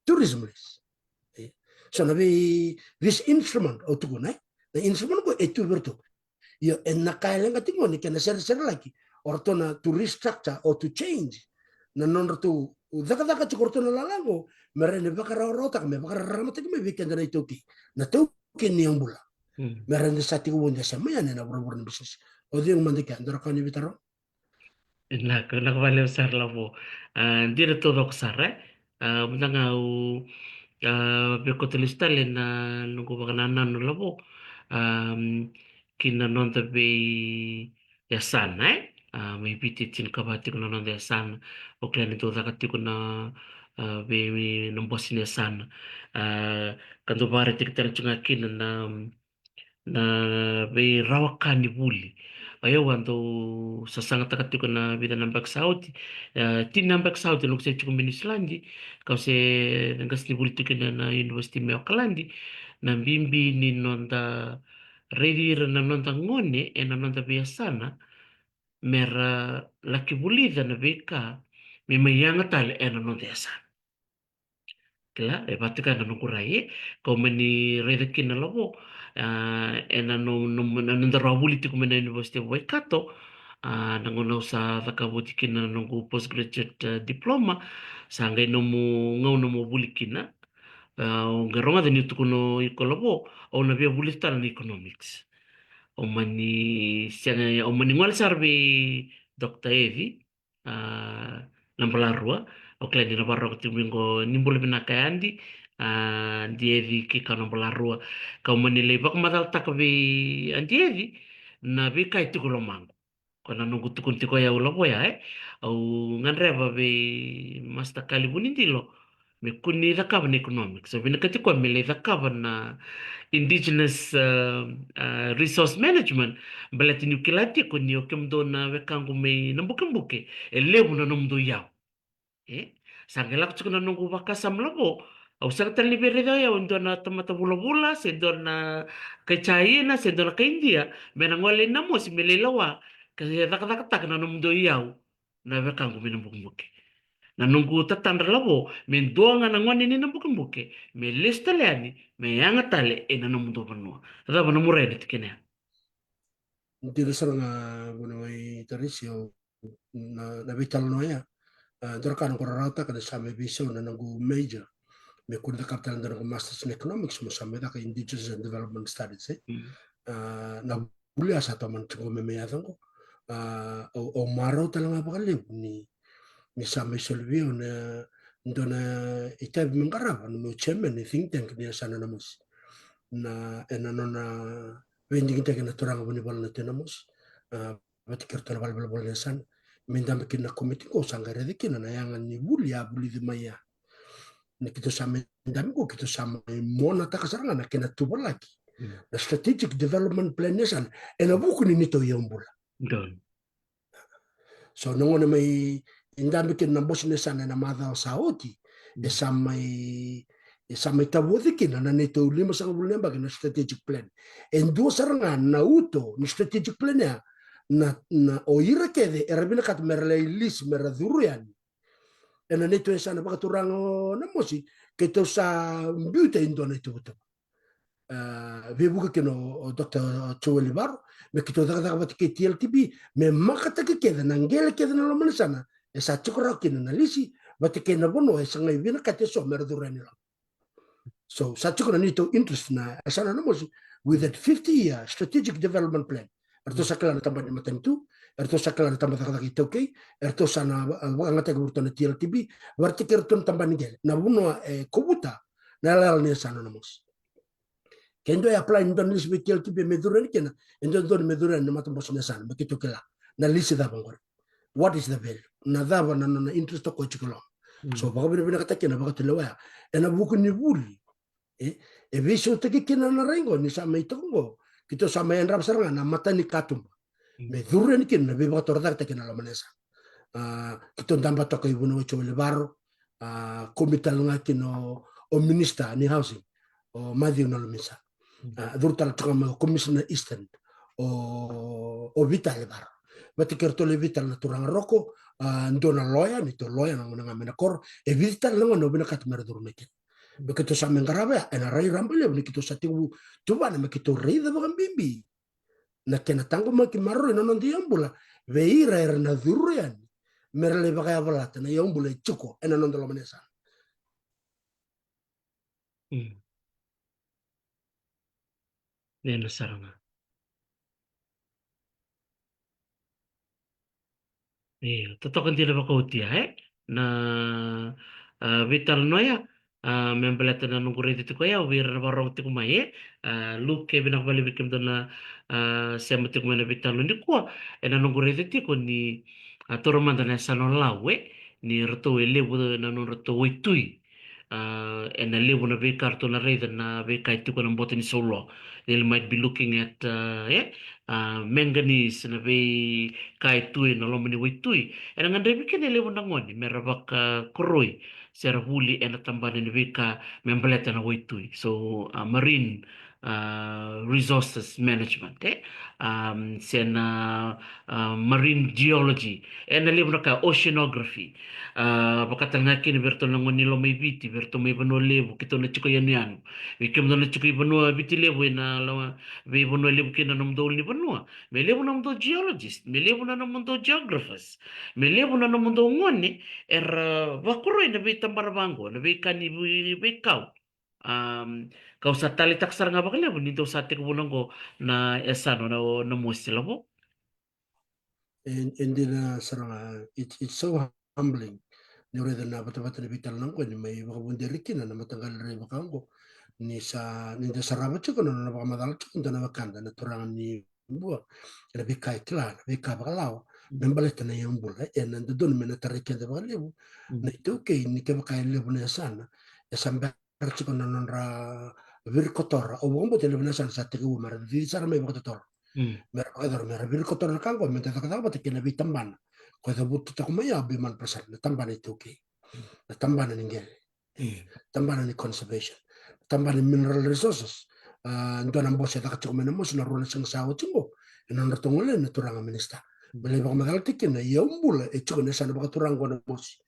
tourism lease. E. So na vei, this instrument au tukuna, e, na instrument qo e tu vei iratou. Io, ena ka e leqa tiko ni kena sereserelaki o ratou na to restructure or to change na nodratou cakacaka tiko o ratou na lala qo, me rawa ni vakarawarawataka, me vakararamataki mai vei keda na iTaukei, na taukei ni iyaubula. Me rawa ni da sa tiko vou, da sema yani ena vuravura ni bisinisi. O cei mada kea, dou rawa ni veitaroga? Vinaka, vinaka vakalevu sara Lavo. A, dina taucoko sara, e. A, mada ga au, a, via kauta lesu tale na noqu vakanananu Lavo, a, ki na noda veiyasana, e. A, mai Viti e tinikava tiko na noda yasana. Au kila ni dau caka tiko na, a, vei na bose ni yasana. A, ka dau vakaraitaki tale tiko ga kina na, na veirawa ka ni vuli. O yau a dau sasagataka tiko na vica na yabaki sa oti, e, tini na yabaki sa oti, noqu se tiko mai Niusiladi, kau se qasenivuli tiko kina na University mai Okaladi, na bibi ni noda raici ira na noda gone ena noda veiyasana, me ra laki vulica na veika me mai yaga tale ena noda yasana. Kila, e vaka tiko ga na noqu rai, e, kau mani raica kina Lavo, a, ena no, no, na noda rawa vuli tiko mai na University of Waikato, a, na gauna au sa cakava oti kina na noqu postgraduate, a, diploma, sa qai nomu gauna mo vuli kina. A, au qai rogoca niu tukuna o iko Lavo, au na via vuli tale na economics. Au mani sega, au mani gole sara vei Doctor Evi, a, Nabalarua. Au kila ni na vakarorogo tiko mai qo, ni bula vinaka Adi, a, Adi Evi kei Kau Nabalarua. Kau mani lai vakamacalataka vei Adi Evi na veika e tiko lomaqu. Ko na noqu tukuna tiko o yau Lavo ya, e. Au gadreva vei Master Kali Vunidilo me kua ni cakava na economics. Au vinakati koya me lai cakava na indigenous, a, a, resource management. Baleta niu kila tiko ni o kemudou na wekaqu mai Nabukebuke, e levu na nomudou iyau. E? Sa qai lako tiko na noqu vakasama Lavo. Au sega tale ni via raica o yau e dua na tamata vulavula, se dua na kai China, se dua na kai Idia, me na gole i Namosi me lai lawa, ka cakacakataka na nomudou iyau na wekaqu mai Nabukebuke. Na noqu tatadra lavo, me dua ga na gone ni na bukebuke me lesu tale yani, me yaga tale ena nomudou vanua. Cava na muria na tikina ya? Dina sara ga, vuniwai Tarisi, au na, na veitalanoa ya. A, dua na ka noqu rarawataka ni sa mai veisau na noqu major, me kua ni cakava tale na noqu masters in economics, mo sa mai caka indigenous and development studies, e. Mm. A, na vuli ya sa tomana tiko me mai yaco qo. A, au, au marau tale ga vakalevu ni, ni sa mai soli vei au na dua na itavi me qarava na meu chairman ni think tank ni yasana na Mosi. Na, ena nona veidigitaki na turaga Vunivalu na Tui Namosi, a, vata kei iratou na valenivolavola ni yasana, me dabe kina na komiti qo, sa qai raica kina na yaga ni vuli a vulici mai ya. Ni keitou sa mai dabe qo, keitou sa mai monataka sara ga na kena tuvalaki, mm, na strategic development plan ni yasana ena vuku ni neitou iyaubula. Donu. So na gauna mai dabe kina na Mosi ni yasana ena macawa sa oti, e, mm, sa mai, e sa mai tavoci kina na neitou limasagavulu na yabaki na strategic plan. E dua sara ga na uto ni strategic plan ya, na, na o ira kece era vinakata mera lai lisi, mera curu yani ena neitou yasana vakaturaga o Namosi, keitou sa biuta e dua na ituvatuva. A, veivuke kina o, o Doctor Joel Ivaro, me keitou cakacaka vata kei T L T B, me makataki kece na qele kece na loma ni yasana e sa tiko rawa kina na lisi, vata kei na vanua e sa qai vinakati eso mera curu yani loma. So sa tiko na neitou interest na yasana na Mosi with that fifty year strategic development plan. Eratou sa kila na tabana ni matanitu, eratou sa kila na tabana cakacaka iTaukei, eratou sa na va-, vakayagataki vei iratou na T L T B, vata kei iratou na tabana ni qele, na vanua e kovuta na yalayala ni yasana na Mosi. Ke dua e apply ni dua na lisi vei T L T B me curu yani kina, e dodonu me curu yani na matabose ni yasana, me keitou kila na lisi cava qori. What is the value? Na cava na nona interest o koya tiko loma. Mm. So vakavinavinakataki kina vakatulewa ya ena vuku ni vuli, e, e veisautaki kina na rai qo ni sa mai toka qo, keitou sa mai yadrava sara ga na mata ni katuba, mm, me curu yani kina na veivakatorocaketaki ena loma ni yasana. A, keitou dabe toka i vuniwai Joel Ivaro, a, kumi tale ga kina o, o minister ni housing, o Matthew Nalumisa. Mm. A, curu tale toka mai o Commissioner Eastern, o, o Vitali Varo, vata kei iratou le Vitali na turaga Roko, a, dua na loya, neitou loya na gauna ga mai na koro, e vica tale na gauna au vinakata mera curu mai kina. Mm. Me keitou sa mai qarava ya ena rai rabailevu ni keitou sa tekivu tuvana me keitou raica vakabibi na kena taqomaki maroroi na noda iyaubula vei ira era na curu yani mera lai vakayavalata na iyaubula e tiko ena noda loma ni yasana. Mm. Dina sara ga. Io, totoka dina vakaoti ya, e? Na, a, veitalanoa ya, a, me baleta na noqu raica tiko ya, vei ira na vakarorogo tiko mai, e? A, Luke, vinaka vakalevu vei kemudou na, a, sema tiko mai na veitalanoa nikua, ena noqu raica tiko ni, a, taura mada na yasana o Lau, e? Ni ratou e levu na nodratou waitui. A, ena levu na veika ratou na raica na veika e tiko ena boto ni sauloa. They might be looking at, a, e, a, manganese, na veika e tu ena loma ni waitui. Ena gadrevi kina e levu na gone mera vakakoroi se ra vuli ena tabana ni veika me baleta na waitui. So, a, marine, a, resources management, e? A, se na, a, marine geology, ena levu na ka, oceanography. A, vaka tale ga kina vei iratou na gone ni loma i Viti, vei iratou mai Vanua Levu, keitou na tiko yanuyanu. Vei kemudou na tiko i Vanua Viti Levu, ena loma, vei Vanua Levu kina na nomudou ulunivanua, me levu na nomudou geologist, me levu na nomudou geographers, me levu na nomudou gone era vakoroi na veitabana vaqo, na veika ni vei-, veikau. Am, kau sa taleitaka sara ga vakalevu ni dou sa tekivuna qo na yasana na, na Mosi, Lavo. E, e dina sara ga, it, it's so humbling. Ni raica na vatavata ni veitalanoa qo ni mai vakavuderi kina na mataqali rai vaka qo. Ni sa, ni da sarava tiko na, na vakamacala tiko, dua na wekada na turaga ni Bua, ena veika e kila, na veika vakalawa, mm, me baleta na iyaubula, ena dodonu me na tarai keda vakalevu. Mm. Na iTaukei, ni kevaka e levu na yasana, e sa bera tiko na nodra virikotora. Au vakabauta e levu na yasana sa tekivu mera cici sara mai vakatotolo. Mm. Mera vakayacora, mera virikotora na ka qo, meda cakacaka vata kei na veitabana. Ko e cavuta toka mai au, be mana pasara, na tabana iTaukei. Mm. Na tabana ni qele. Mm. Tabana ni conservation, tabana ni mineral resources. A, dua na bose e caka tiko mai na Mosi na rua na siga sa oti qo, ena nodratou gole na turaga minisita. Mm. Me lai vakamacalataki kina na iyaubula e tiko ena yasana vakaturaga qo na Mosi.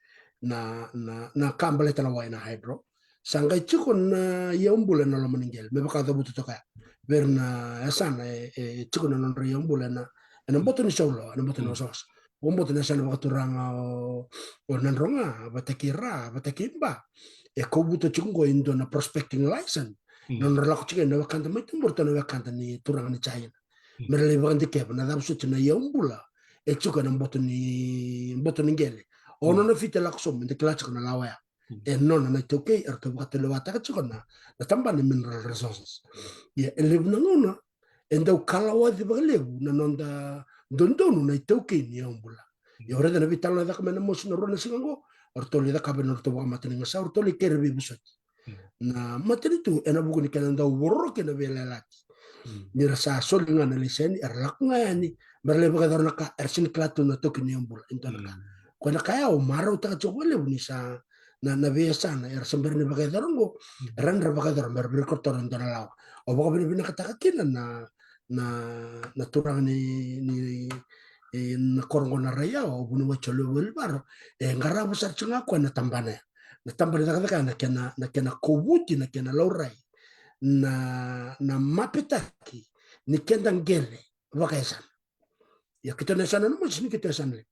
na, na, na ka baleta na wai, na hydro. Sa qai tiko na iyaubula ena loma ni qele, me vaka cavuta toka ya. Vei ira na yasana e, e tiko na nodra iyaubula ena, ena boto ni sauloa, ena boto ni wasawasa. Vakabauta na yasana vakaturaga o, o Nadroga vata kei Ra vata kei Ba, e kovuta tiko qo e dua na prospecting license. Na nodra lako tiko na wekada mai tuba, ratou na wekada ni turaga ni China, me ra lai vakadikeva na cava soti na iyaubula e tiko ena boto ni, boto ni qele. O nona fiti e lako sobu, me da kila tiko na lawa ya. E nona na iTaukei, eratou vakatulewataka tiko na, na tabana ni Mineral Resources. Ia e levu na gauna e dau kalawaci vakalevu na noda dodonu na iTaukei ni iyaubula. Ia o raica na veitalanoa e caka mai Namosi na rua na siga qo, o ratou lai cakava na nodratou vakamatanikasau, o ratou lai kere veivosoti na matanitu ena vuku ni kena dau voroki na veiyalayalati. Ni ra sa soli ga na laiseni, era lako ga yani me ra lai vakayacora na ka era sega ni kila tu na itaukei ni iyaubula e dua na ka. Koya na ka ya au marautaka tiko vakalevu ni sa na, na veiyasana era se bera ni vakayacora qo, era na vakayacora me ra vakarokorokotaka e dua na lawa. Au vakavinavinakataka kina na, na, na turaga ni, ni, e, na koro qo na Raiyawa, o Vuniwai Joliwa Welivaro, e qarava sara tiko ga o koya na tabana ya. Na tabana ni cakacaka na kena, na kena kovuti, na kena laurai na, na mapetaki ni keda qele vakayasana. Ia keitou na yasana Namosi, ni keitou yasana levu,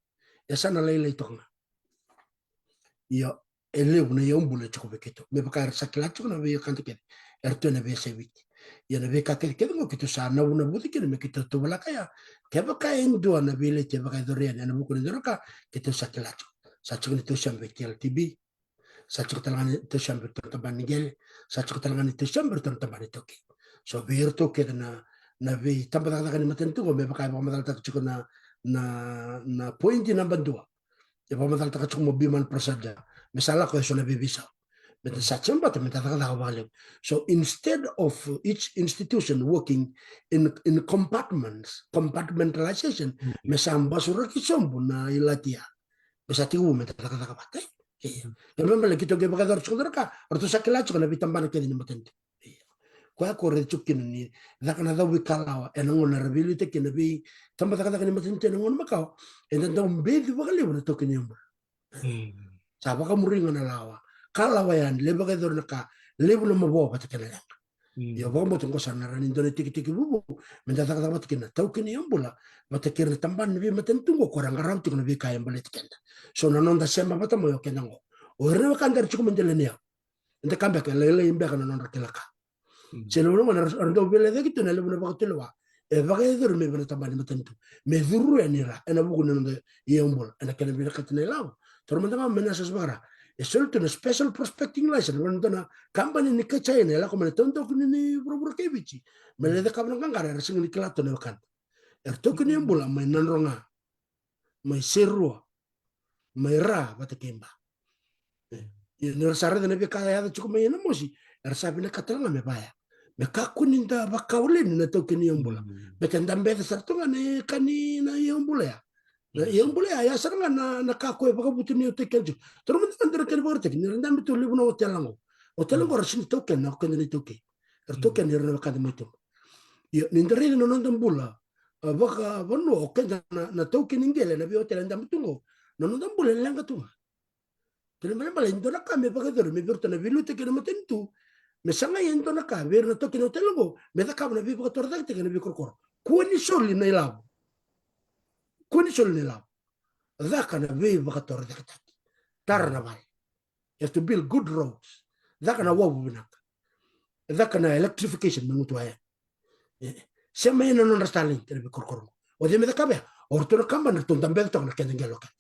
yasana lailai toka ga. Ia e levu na iyaubula e tiko vei keitou, me vaka era sa kila tiko na veiwekada kece, eratou na veiyasai Viti. Ia na veika kecekece qo keitou sa navunavuci kina me keitou tuvalaka ya. Kevaka e dua na veileti e vakayacori yani ena vuku ni dua na ka, keitou sa kila tiko. Sa tiko ni tou sema vei T L T B, sa tiko tale ga ni tou sema vei iratou na tabana ni qele, sa tiko tale ga ni tou sema vei iratou na tabana ni itaukei. So vei iratou kece na, na veitabacakacaka ni matanitu qo, me vaka e vakamacalataka tiko na, na, na poidi naba dua, e vakamacalataka tiko mo Biman Prasadya, me sa lako eso na veiveisau. Me da sa sema vata, me da cakacaka vakalevu. So instead of each institution working in, in compartments, compartmentalization, me sa basuraki sobu na ilati ya, me sa tekivu me da cakacaka vata. Ia, e me baleta keitou qai vakayacora tiko na ka, eratou sa kila tiko na veitabana kece ni matanitu. Ia. Koya qo raica tiko kina ni caka na cau veikalawa ena gauna era veiliutaki kina na veitabacakacaka ni matanitu ena gauna makawa, eda dau beci vakalevu na itaukei ni iyaubula. Sa vakamuri ga na lawa, kalawa yani, lai vakayacori na ka, levu na mavoa vata kei na leqa. Ia vakabauta qo sa na rawa ni dua na itekitekivu vou me da cakacaka vata kina, itaukei ni iyaubula vata kei ira na tabana ni veimatanitu qo, ko ra qarava tiko na veika e baleti keda. So na noda sema vata mai o keda qo, o ira na wekada era tiko mai dela ni yau, eda kaya beka e lailai beka na nodra kila ka. Se levu na gauna era dau veilecayaki tu na levu na vakatulewa e vakayacori mai vei na tabana ni matanitu me curu yani ira ena vuku ni noda iyaubula. Ena kena vinakati na ilavo, toro mada ga me na sasa vakara, e soli tu na special prospecting license vei na dua na kabani ni kai China e lako mai na taudaku ni vuravura kei Viti me lai cakava na qaqara era sega ni kila tu na wekada. Era itaukei ni iyaubula mai Nadroga, mai Serua, mai Ra vata kei Ba. Ia ni ra sa raica na veika e yaco tiko mai Namosi, era sa vinakata tale ga me vaya, me kakua ni da vakawaleni na itaukei ni iyaubula. Baleta da beca sara tu ga na ka ni na iyaubula ya. Na iyaubula ya, ya sara ga na, na ka ko e vakavutuniyautaki keda tiko. Toro mada ga dua na kena ivakaraitaki, ni ra dabe tu levu na otela qo. Otela qo era sega ni taukena o keda na itaukei. Era taukena ira na wekada mai tuba. Ia ni da raica na noda bula, a, vakavanua, o keda na, na itaukei ni qele, na veiotela e dabe tu qo, na noda bula e leqa tu ga. Kena ibalebale e dua na ka me vakayacori mai vei iratou na veiliutaki ena matanitu, me sagai e dua na ka vei ira na itaukei ni otela qo me cakava na veivakatorocaketaki ena veikorokoro. Kua ni soli na ilavo. Kua ni soli na ilavo. Caka na veivakatorocaketaki. Tara na vale. You have to build good roads. Caka na wavu vinaka. Caka na electrification me gutuwa yani. E, sema yani na nodra Starlink ena veikorokoro qo. O cei me cakava ya? O ratou na kabani, ratou dabe toka na keda qele o keda.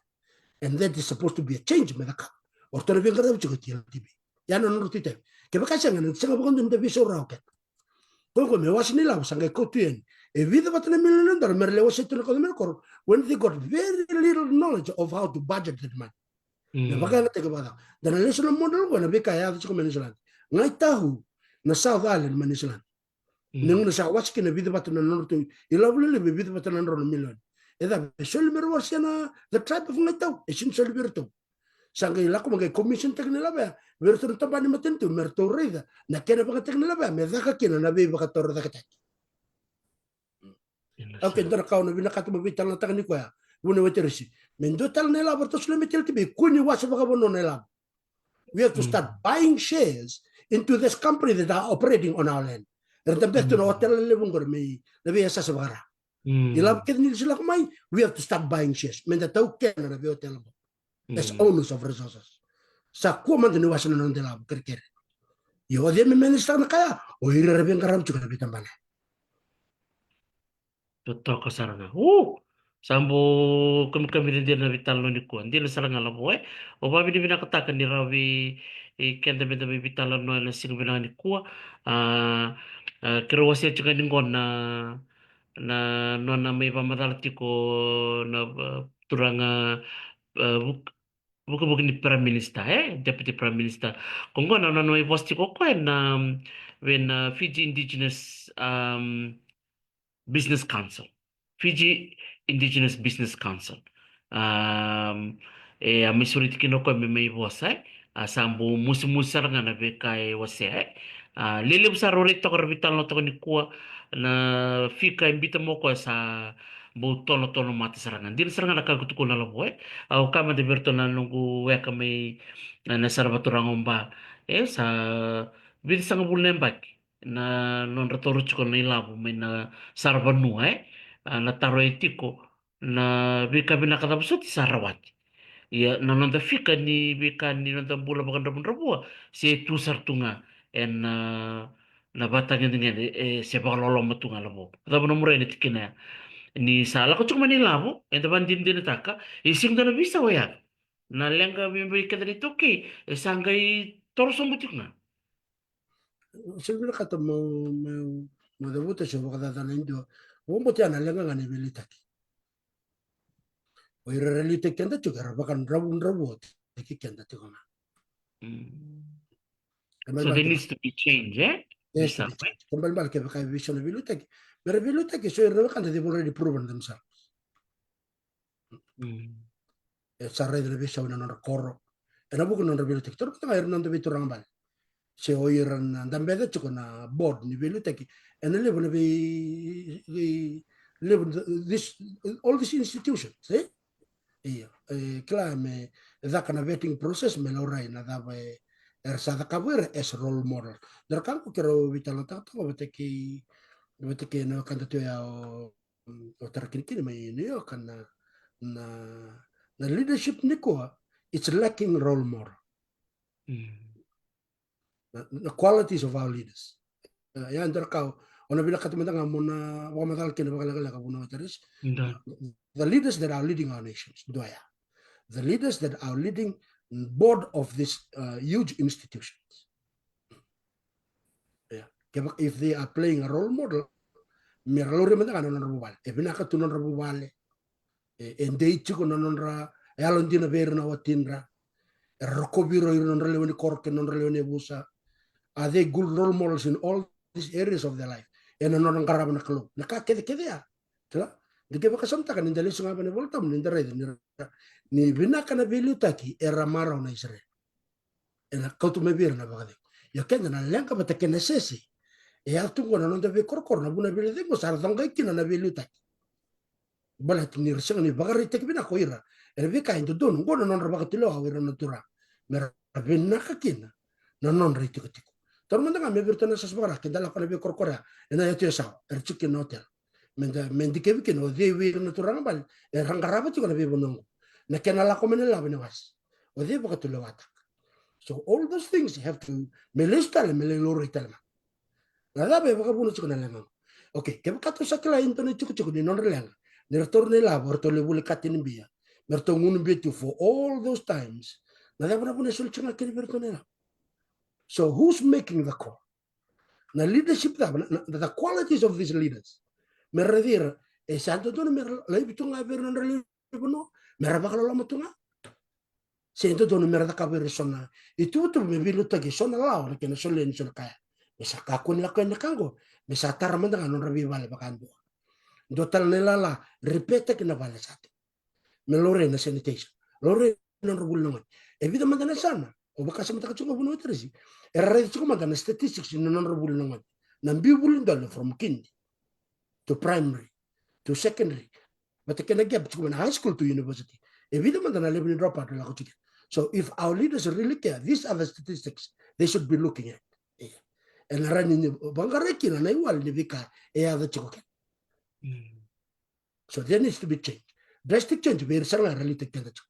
And that is supposed to be a change me cakava. O ratou na veiqaravi tiko o T L T B. Ya na nodratou itavi. Kevaka e sega, ena sega vakadua ni da veisaurawa o keda. Koya qo me wase ni lavo sa qai kauta tu yani e vica vata na milioni na dola me ra lai wasea tu na kauta mai na koro, when they got very little knowledge of how to budget that money. Me vakayagataki vakacava? Da na lesu na model qo ena veika e yaco tiko mai Niusiladi. Qai tau na South Island mai Niusiladi. Ni gauna sa wase kina e vica vata na nodratou ilavo lelevu, e vica vata na drau na milioni. E cava e soli me ra wasea na, the tribe of Qai Tau? E sega ni soli vei iratou. Sa qai lako mai qai commission taki na ilavo ya vei iratou na tabana ni matanitu me ratou raica na kena vakayagataki na ilavo ya me caka kina na veivakatorocaketaki. Okay, dua na ka au na vinakata meu veitalanoataka nikua ya, Vuniwai Teresi, Me dua tale na ilavo eratou solia mai Teletibe, kua ni wase vakavanua na ilavo. We have to start buying shares into this company that are operating on our land. Era dabe tu na hotel levu qori me na veiyasasa vakara. Ilavo kece ni se lako mai, we have to start buying shares. Me da taukena na veihotel qo as owners of resources. Sa kua mada ni wase na noda ilavo kerekere. Ia o cei me minister na kaya, o ira era veiqaravi tiko na veitabana. Totoka sara ga. Sa bau kamikami ira dina na veitalanoa nikua. Dina sara ga Lavo e. Au vakavinavinakataka ni rawa vei keda me da mai veitalanoa ena siga vinaka nikua. A, keirau wasea tiko ga ni qo na, na nona mai vakamacala tiko na turaga vukevuke ni Prime Minister, e Deputy Prime Minister. Ko qo na nona mai vosa tiko o koya na vei na Fiji Indigenous Business Council. Fiji Indigenous Business Council. E a mai sureti kina o koya me mai vosa e. A sa bau musumusu sara ga na veika e wasea e. A lelevu sara o rei toka ra veitalanoa toka nikua na fika e bita mo koya sa bau tolotolo mata sara ga. Dina sara ga na ka ko tukuna Lavo e. Au ka mada vei ratou na noqu weka mai na sara vaturaga o Ba e sa vica sagavulu na yabaki na nodra toro tiko na ilavo mai na sara vanua e. A na taro e tiko na veika vinaka cava soti sa rawati. Ia na noda fika ni veika ni noda bula vakadravudravua se tu sara tu ga ena na vatagedegede e se vakaloloma tu ga Lavo. Cava na muria na tikina ya ni sa lako tiko mai na ilavo eda vakadinadinataka e sega dua na veisau e yaco. Na leqa vei keda na iTaukei e sa qai toro sobu tiko ga. Sega ni vinakata mo, mo, mo cavuta se vakacacana e dua. Vakabauta ya na leqa ga ni veiliutaki. O ira era liutaki keda tiko era vakadravudravutaki keda tiko ga. So there needs to be change, e? Yes, balebale kevaka e veisau na veiliutaki. Mera veiliutaki so ira na wekada they've already proven themselves. E sa raica na veisau ena nodra koro. Ena vuku na nodra veiliutaki. Toro mada ga ira na noda veituraga bale. Se o ira na dabeca tiko na board ni veiliutaki. Ena levu na vei, vei levu this, all these institutions, e? Ia, e kila me caka na vetting process me laurai na cava e era sa cakava ira as role model. Dara ka qo keirau veitalanoataka toka vata kei, vata kei na wekada tu ya o o tara kinikini mai New York na, na, na leadership nikua, it's lacking role model. Na, na qualities of our leaders. Ia dua na ka o na vinakata mada ga mo na vakamacala kina vakalekaleka vunau e Teresi. The leaders that are leading our nations, dua ya. The leaders that are leading board of these huge institutions. Ia kevaka if they are playing a role model, mera laurai mada ga na nodra vuvale. E vinaka tu nodra vuvale. E dei tiko na nodra yalodina vei ira na watidra. Era rokovi ira o ira na nodra lewe ni koro kei na nodra lewe ni yavusa. Are they good role models in all these areas of their life? Ena nodra qarava na Kalou na ka kecekece ya. Kila, de kevaka sa mataka ni da lesu ga vei na iVolatabu ni da raica ni, ni vinaka na veiliutaki era marau na Isireli. Ena kauta mai vei ira na vakacegu. Ia keda na leqa vata kei na sese. E yaco tu qo na noda veikorokoro na vuna veiliutaki qo sa ra coqai kina na veiliutaki. Baleta ni ra sega ni vakaraitaki vinaka o ira ena veika e dodonu qo na nodra vakatulewa o ira na turaga. Mera vinaka kina na nodra itikotiko. Taura mada ga me vei iratou na sasa vakara keda lako na veikorokoro ya ena yatu e sawa era tiko kina na hotel. Me da, me dikevi kina o cei vei ira na turaga bale era qarava tiko na veivanua oqo. Na kena lako mai na lavo ena wase. O cei vakatulewataka. So all those things have to, me lesu tale, me lai laurai tale ga. Na cava e vakavuna tiko na leqa qo? Okay, kevaka tou sa kila e dua na itikotiko ni nodra leqa ni ratou na ilavo, ratou lai vuli katini bia, me ratou gunu bia tu for all those times. Na cava na vuna e soli tiko ga kina vei ratou na ilavo? So who's making the call? Na leadership cava, na, na, the qualities of these leaders. Me ra raici ira, e sa dodonu me ra laivi tu ga vei ira na nodra lewe ni vanua, me ra vakaloloma tu ga. Se dodonu me ra cakava ira eso na ituvatuva me veiliutaki eso na lawa, na kena solia ni so na ka ya. Me sa kakua ni lako yani na ka qo, me sa tara mada ga na nodra veivale vakadua. Dua tale na ilala, repair-taki na vale sa tu. Me laurai na sanitation. Laurai na nodra vuli na gone. E vica mada na yasana, au vakasamataka tiko ga vunau e Teresi. Era raica tiko mada na statistics ni nodra vuli na gone. Na biu vuli dole from kindy to primary to secondary. Vata kei na gap tiko mai na high school to university. E vica mada na levu ni dropout e lako tiko kina. So if our leaders really care, these are the statistics they should be looking at. Ia. Ena rawa ni vaqarai kina na iwali ni veika e yaco tiko kina. So there needs to be change. Drastic change vei ira sara ga era liutaki keda tiko.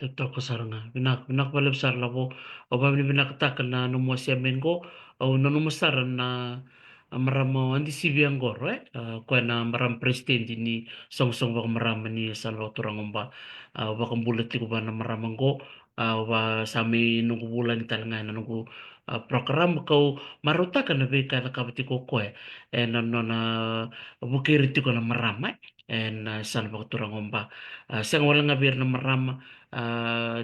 Totoka sara ga. Vinaka, vinaka vakalevu sara Lavo. Au vakavinavinakataka na nomu wasea mai qo. Au nanuma sara na marama o Adi Sivia qo, e? O koya na marama president ni soqosoqo vakamarama ni yasana vakaturaga o Ba. Au vakabula tiko vua na marama qo. Au va sa mai noqu vulagi tale ga ena noqu program, kau marautaka na veika e cakava tiko o koya ena nona vukei ira tiko na marama ena yasana vakaturaga o Ba. Sega wale ga vei ira na marama,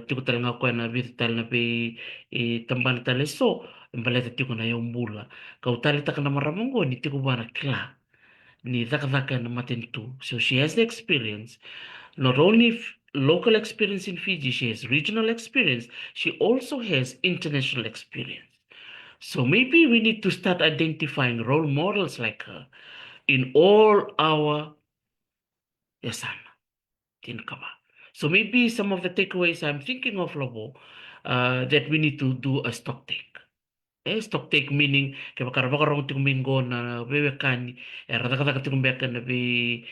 tiko tale ga o koya na vica tale na veitabana tale eso e baleta tiko na yaubula. Kau taleitaka na marama oqo ni tiko vua na kila ni cakacaka ena matanitu. So she has the experience, not only local experience in Fiji, she has regional experience, she also has international experience. So maybe we need to start identifying role models like her in all our yasana. Tinikava. So maybe some of the takeaways I'm thinking of, Lavo, that we need to do a stock take. E stock take meaning kevaka ra vakarogo tiko mai qo na veiwekani era cakacaka tiko beka ena vei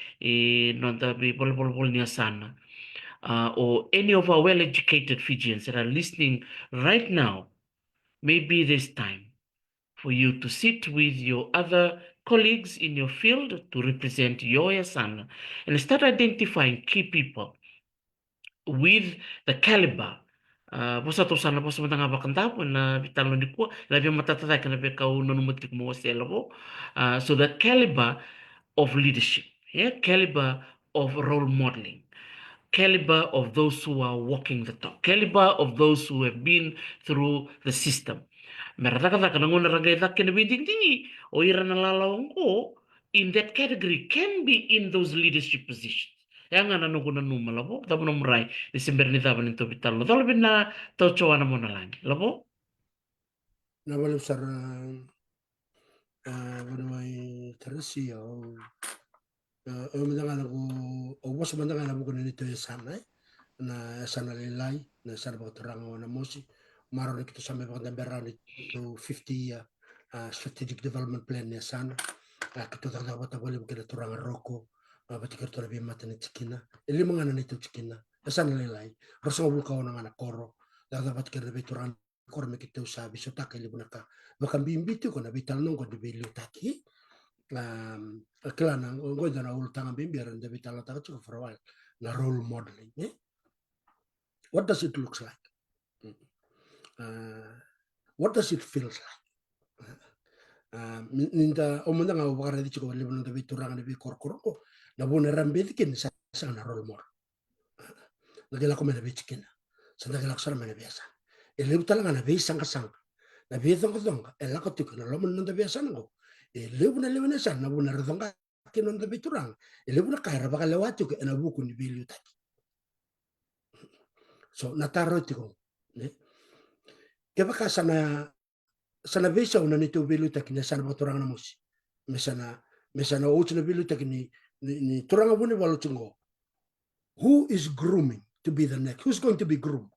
noda veivolavola ni yasana, or any of our well-educated Fijians that are listening right now, maybe this time for you to sit with your other colleagues in your field to represent your yasana and start identifying key people with the caliber. Vosa tou sa na vosa mada ga vakadavo ena veitalanoa nikua, na veimatata cake na veika au nanuma tiko mo wasea Lavo. So the caliber of leadership, yeah, caliber of role modeling, caliber of those who are walking the talk, caliber of those who have been through the system. Me ra cakacaka na gauna ra qai caka kina veidigidigi, o ira na lalawa oqo in that category can be in those leadership positions. Ya ga na noqu nanuma Lavo, cava nomu rai ni se bera ni cava ni tou veitalanoa. Cola vei na tau Joana Monalagi, Lavo. Na vale sara, a, vale mai Tarasi, au, au mada ga na ku, au vosa mada ga na vuku ni neitou yasana, e? Na yasana lailai, na yasana vakaturaga o Namosi. Marau ni keitou sa mai vakadabera ni tou fifty year, a, strategic development plan ni yasana. A, keitou cakacaka vata vakalevu kei na turaga Roko, a, vata kei ratou na veimata ni tikina. E lima ga na neitou tikina. Yasana lailai. Ruasagavulu ka ono ga na koro. Cakacaka vata kei na veituraga koro me keitou sa veisautaka e levu na ka. Vakabibi tiko na veitalanoa oqo ni veiliutaki. A, kila na oqo e dua na ulutaga bibi era da veitalanoataka tiko for a while. Na role modeling, e? What does it looks like? A, what does it feels like? A, ni da, au mada ga au vakaraici tiko e levu na noda veituraga na veikorokoro oqo, na vuna era beci kina ni sa sega na role model. Da qai lako mai na veitikina. Sa da qai lako sara mai na veiyasana. E levu tale ga na veisaqasaqa, na veicoqacoqa e lako tiko ena loma ni noda veiyasana oqo. E levu na lewe ni yasana na vuna era coqa kina noda veituraga. E levu na ka era vakalewa tiko ena vuku ni veiliutaki. So na taro tiko, ne? Kevaka sa na sa na veisau na neitou veiliutaki na yasana vakaturaga Namosi. Me sa na, me sa na oti na veiliutaki ni, ni, ni turaga Vunivalu tiko qo. Who is grooming to be the next? Who's going to be groomed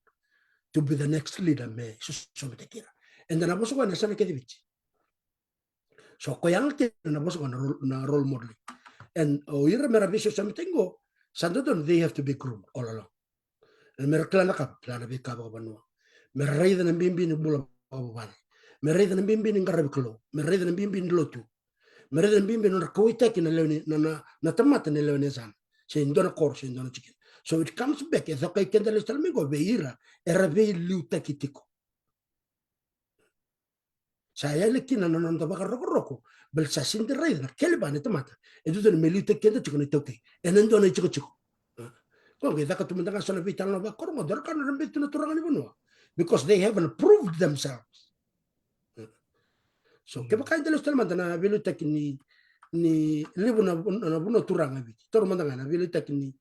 to be the next leader me sosomitaki ira? Eda na vosa qo ena yasana kece Viti. So koya ga kina na vosa qo na role, na role modeling. And o ira me ra veisosomitaki qo, sa dodonu they have to be groomed all along. Me ra kila na ka, kila na veika vakavanua. Me ra raica na bibi ni bula vakavuvale. Me ra raica na bibi ni qaravi Kalou. Me ra raica na bibi ni lotu. Me ra raica na bibi ni nodra kauwaitaki na lewe ni, na, na, na tamata ni lewe ni yasana. Se dua na koro, se dua na tikina. So it comes back, e cokai keda lesu tale mai qo vei ira era veiliutaki tiko. Sa yali kina na noda vakarokoroko, baleta sa sega ni da raica na kele va na tamata e dodonu me liutaki keda tiko na iTaukei ena dua na itikotiko. Ko qai caka tu mada ga so na veitalanoa vakoro qo, dua na ka na rabe tu na turaga ni vanua, because they haven't proved themselves. So kevaka eda lesu tale mada na veiliutaki ni, ni levu na, na vanua turaga e Viti, taura mada ga na veiliutaki ni,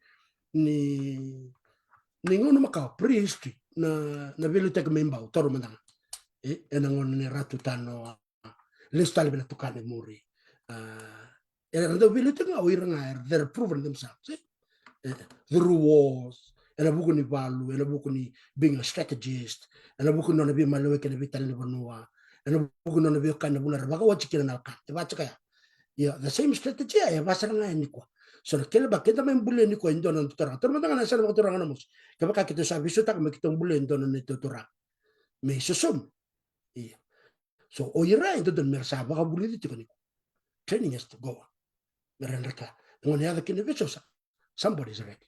ni ni gauna makawa, prehistory, na, na veiliutaki mai Bau, taura mada ga. E, ena gauna ni Ratu Tanoa, lesu tale vei na tukana e muri. A, Era dau veiliutaki ga o ira ga era, they're proven themselves, eh? Eh, through wars, ena vuku ni valu, ena vuku ni being a strategist, ena vuku ni nona veimaleweki ena veitale ni vanua, ena vuku ni nona veiwekani na vanua era vakawati kina na wekana. E vaka tiko ya. Ia, the same strategy ya e vaka sara ga ya nikua. So na kena ba keda mai bulia nikua e dua na turaga. Taura mada ga na yasana vakaturaga na mosi. Kevaka keitou sa veisautaka me keitou bulia e dua na neitou turaga, me sosomi. Ia. So o ira e dodonu mera sa vakavulici tiko nikua. Training has to go on. Mera dra ka. Na gauna e yaco kina na veisosa, somebody is ready.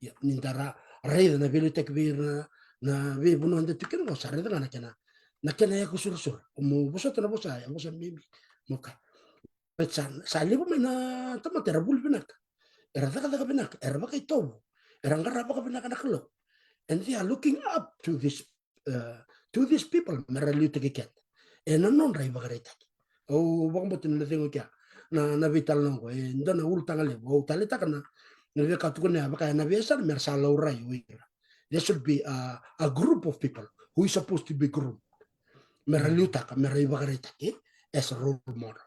Ia, ni da ra raica na veiliutaki vei ira na, na veivanua eda tu kina qo, sa raica ga na kena, na kena yako surasura. O mo vosota na vosa, e vosa bibi. Mo ka. But sa, sa levu mai na tamata era vuli vinaka, era cakacaka vinaka, era vakaitovo, era qara vakavinaka na Kalou. And they are looking up to this, uh, to these people, mera liutaki keda ena nodra ivakaraitaki. Au vakabauta ni na cegu kea na, na veitalanoa qo, e dua na ulutaga levu au taleitaka na, na veika tukuna ya, vaka ena veiyasana mera sa laurai o ira. There should be a, a group of people who is supposed to be groomed, mera liutaka, mera ivakaraitaki as role models.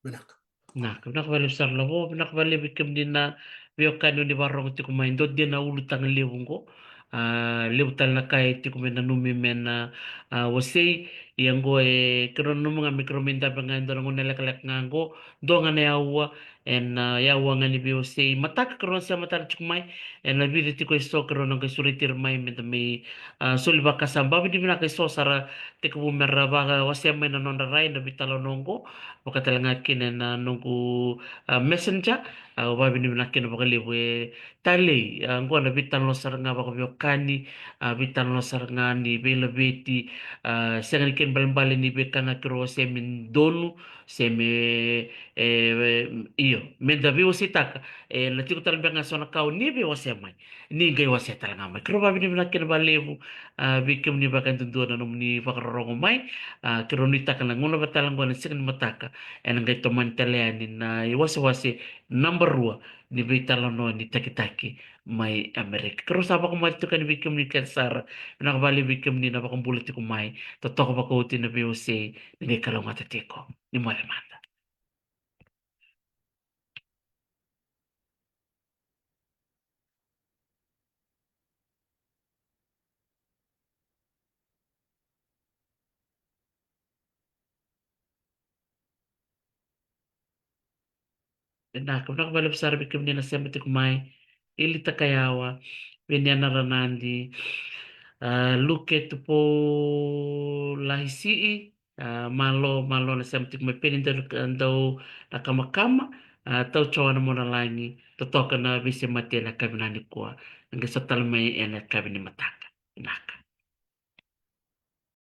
Vinaka. Vinaka, vinaka vakalevu sara Lavo, vinaka vakalevu vei kemuni na veiwekani oni vakarorogo tiko mai. Dua dina na ulutaga levu qo. A, levu tale na ka e tiko me nanumi me na, a, wasei. Ia qo e keirau nanuma ga me keirau mai dabe ga e dua na gauna lekaleka ga qo. Dua ga na yaua, ena, a, yaua ga ni veiwasei mataka keirau na sema tale tiko mai. Ena vica tiko eso keirau na qai sureti ira mai me da mai, a, soli vakasama. Vakavinavinaka eso sa ra tekivu mera vakawasea mai na nodra rai na veitalanoa qo. Vaka tale ga kina ena noqu, a, messenger. A, au vakavinavinaka kina vakalevu e talei, a, qo na veitalanoa sara ga vakaveiwekani, a, veitalanoa sara ga ni veilaveti, a, sega ni kena ibalebale ni veika ga keirau wasea me donu, se me, e, e, io, me da veiwaseitaka. E na tiko tale beka ga so na ka o ni veiwasea mai, ni qai wasea tale ga mai. Keirau vakavinavinaka kina vakalevu, a, vei kemuni vakayadudua na nomuni vakarorogo mai. A, keirau nuitaka na gauna vata tale qo ena siga ni mataka ena qai tomani tale yani na iwasewase naba rua ni veitalanoa ni takitaki mai Amerika. Keirau sa vakamoce tiko yani vei kemuni kece sara. Vinaka vakalevu vei kemuni na vakabula tiko mai. Totoka vakaoti na veiwasei, ni qai kalougata tiko. Ni moce mada. Vinaka, vinaka vakalevu sara vei kemuni na sema tiko mai. Ili Takayawa, Veniana Ranadi, a, Luke Tupou Lahisii, a, malo, malo na sema tiko mai. Peni Dau, Dau na Kamakama, a, Tau Joana Monalagi, totoka na veisemati ena yakavi nikua. Na qai sota tale mai ena yakavi ni mataka. Vinaka.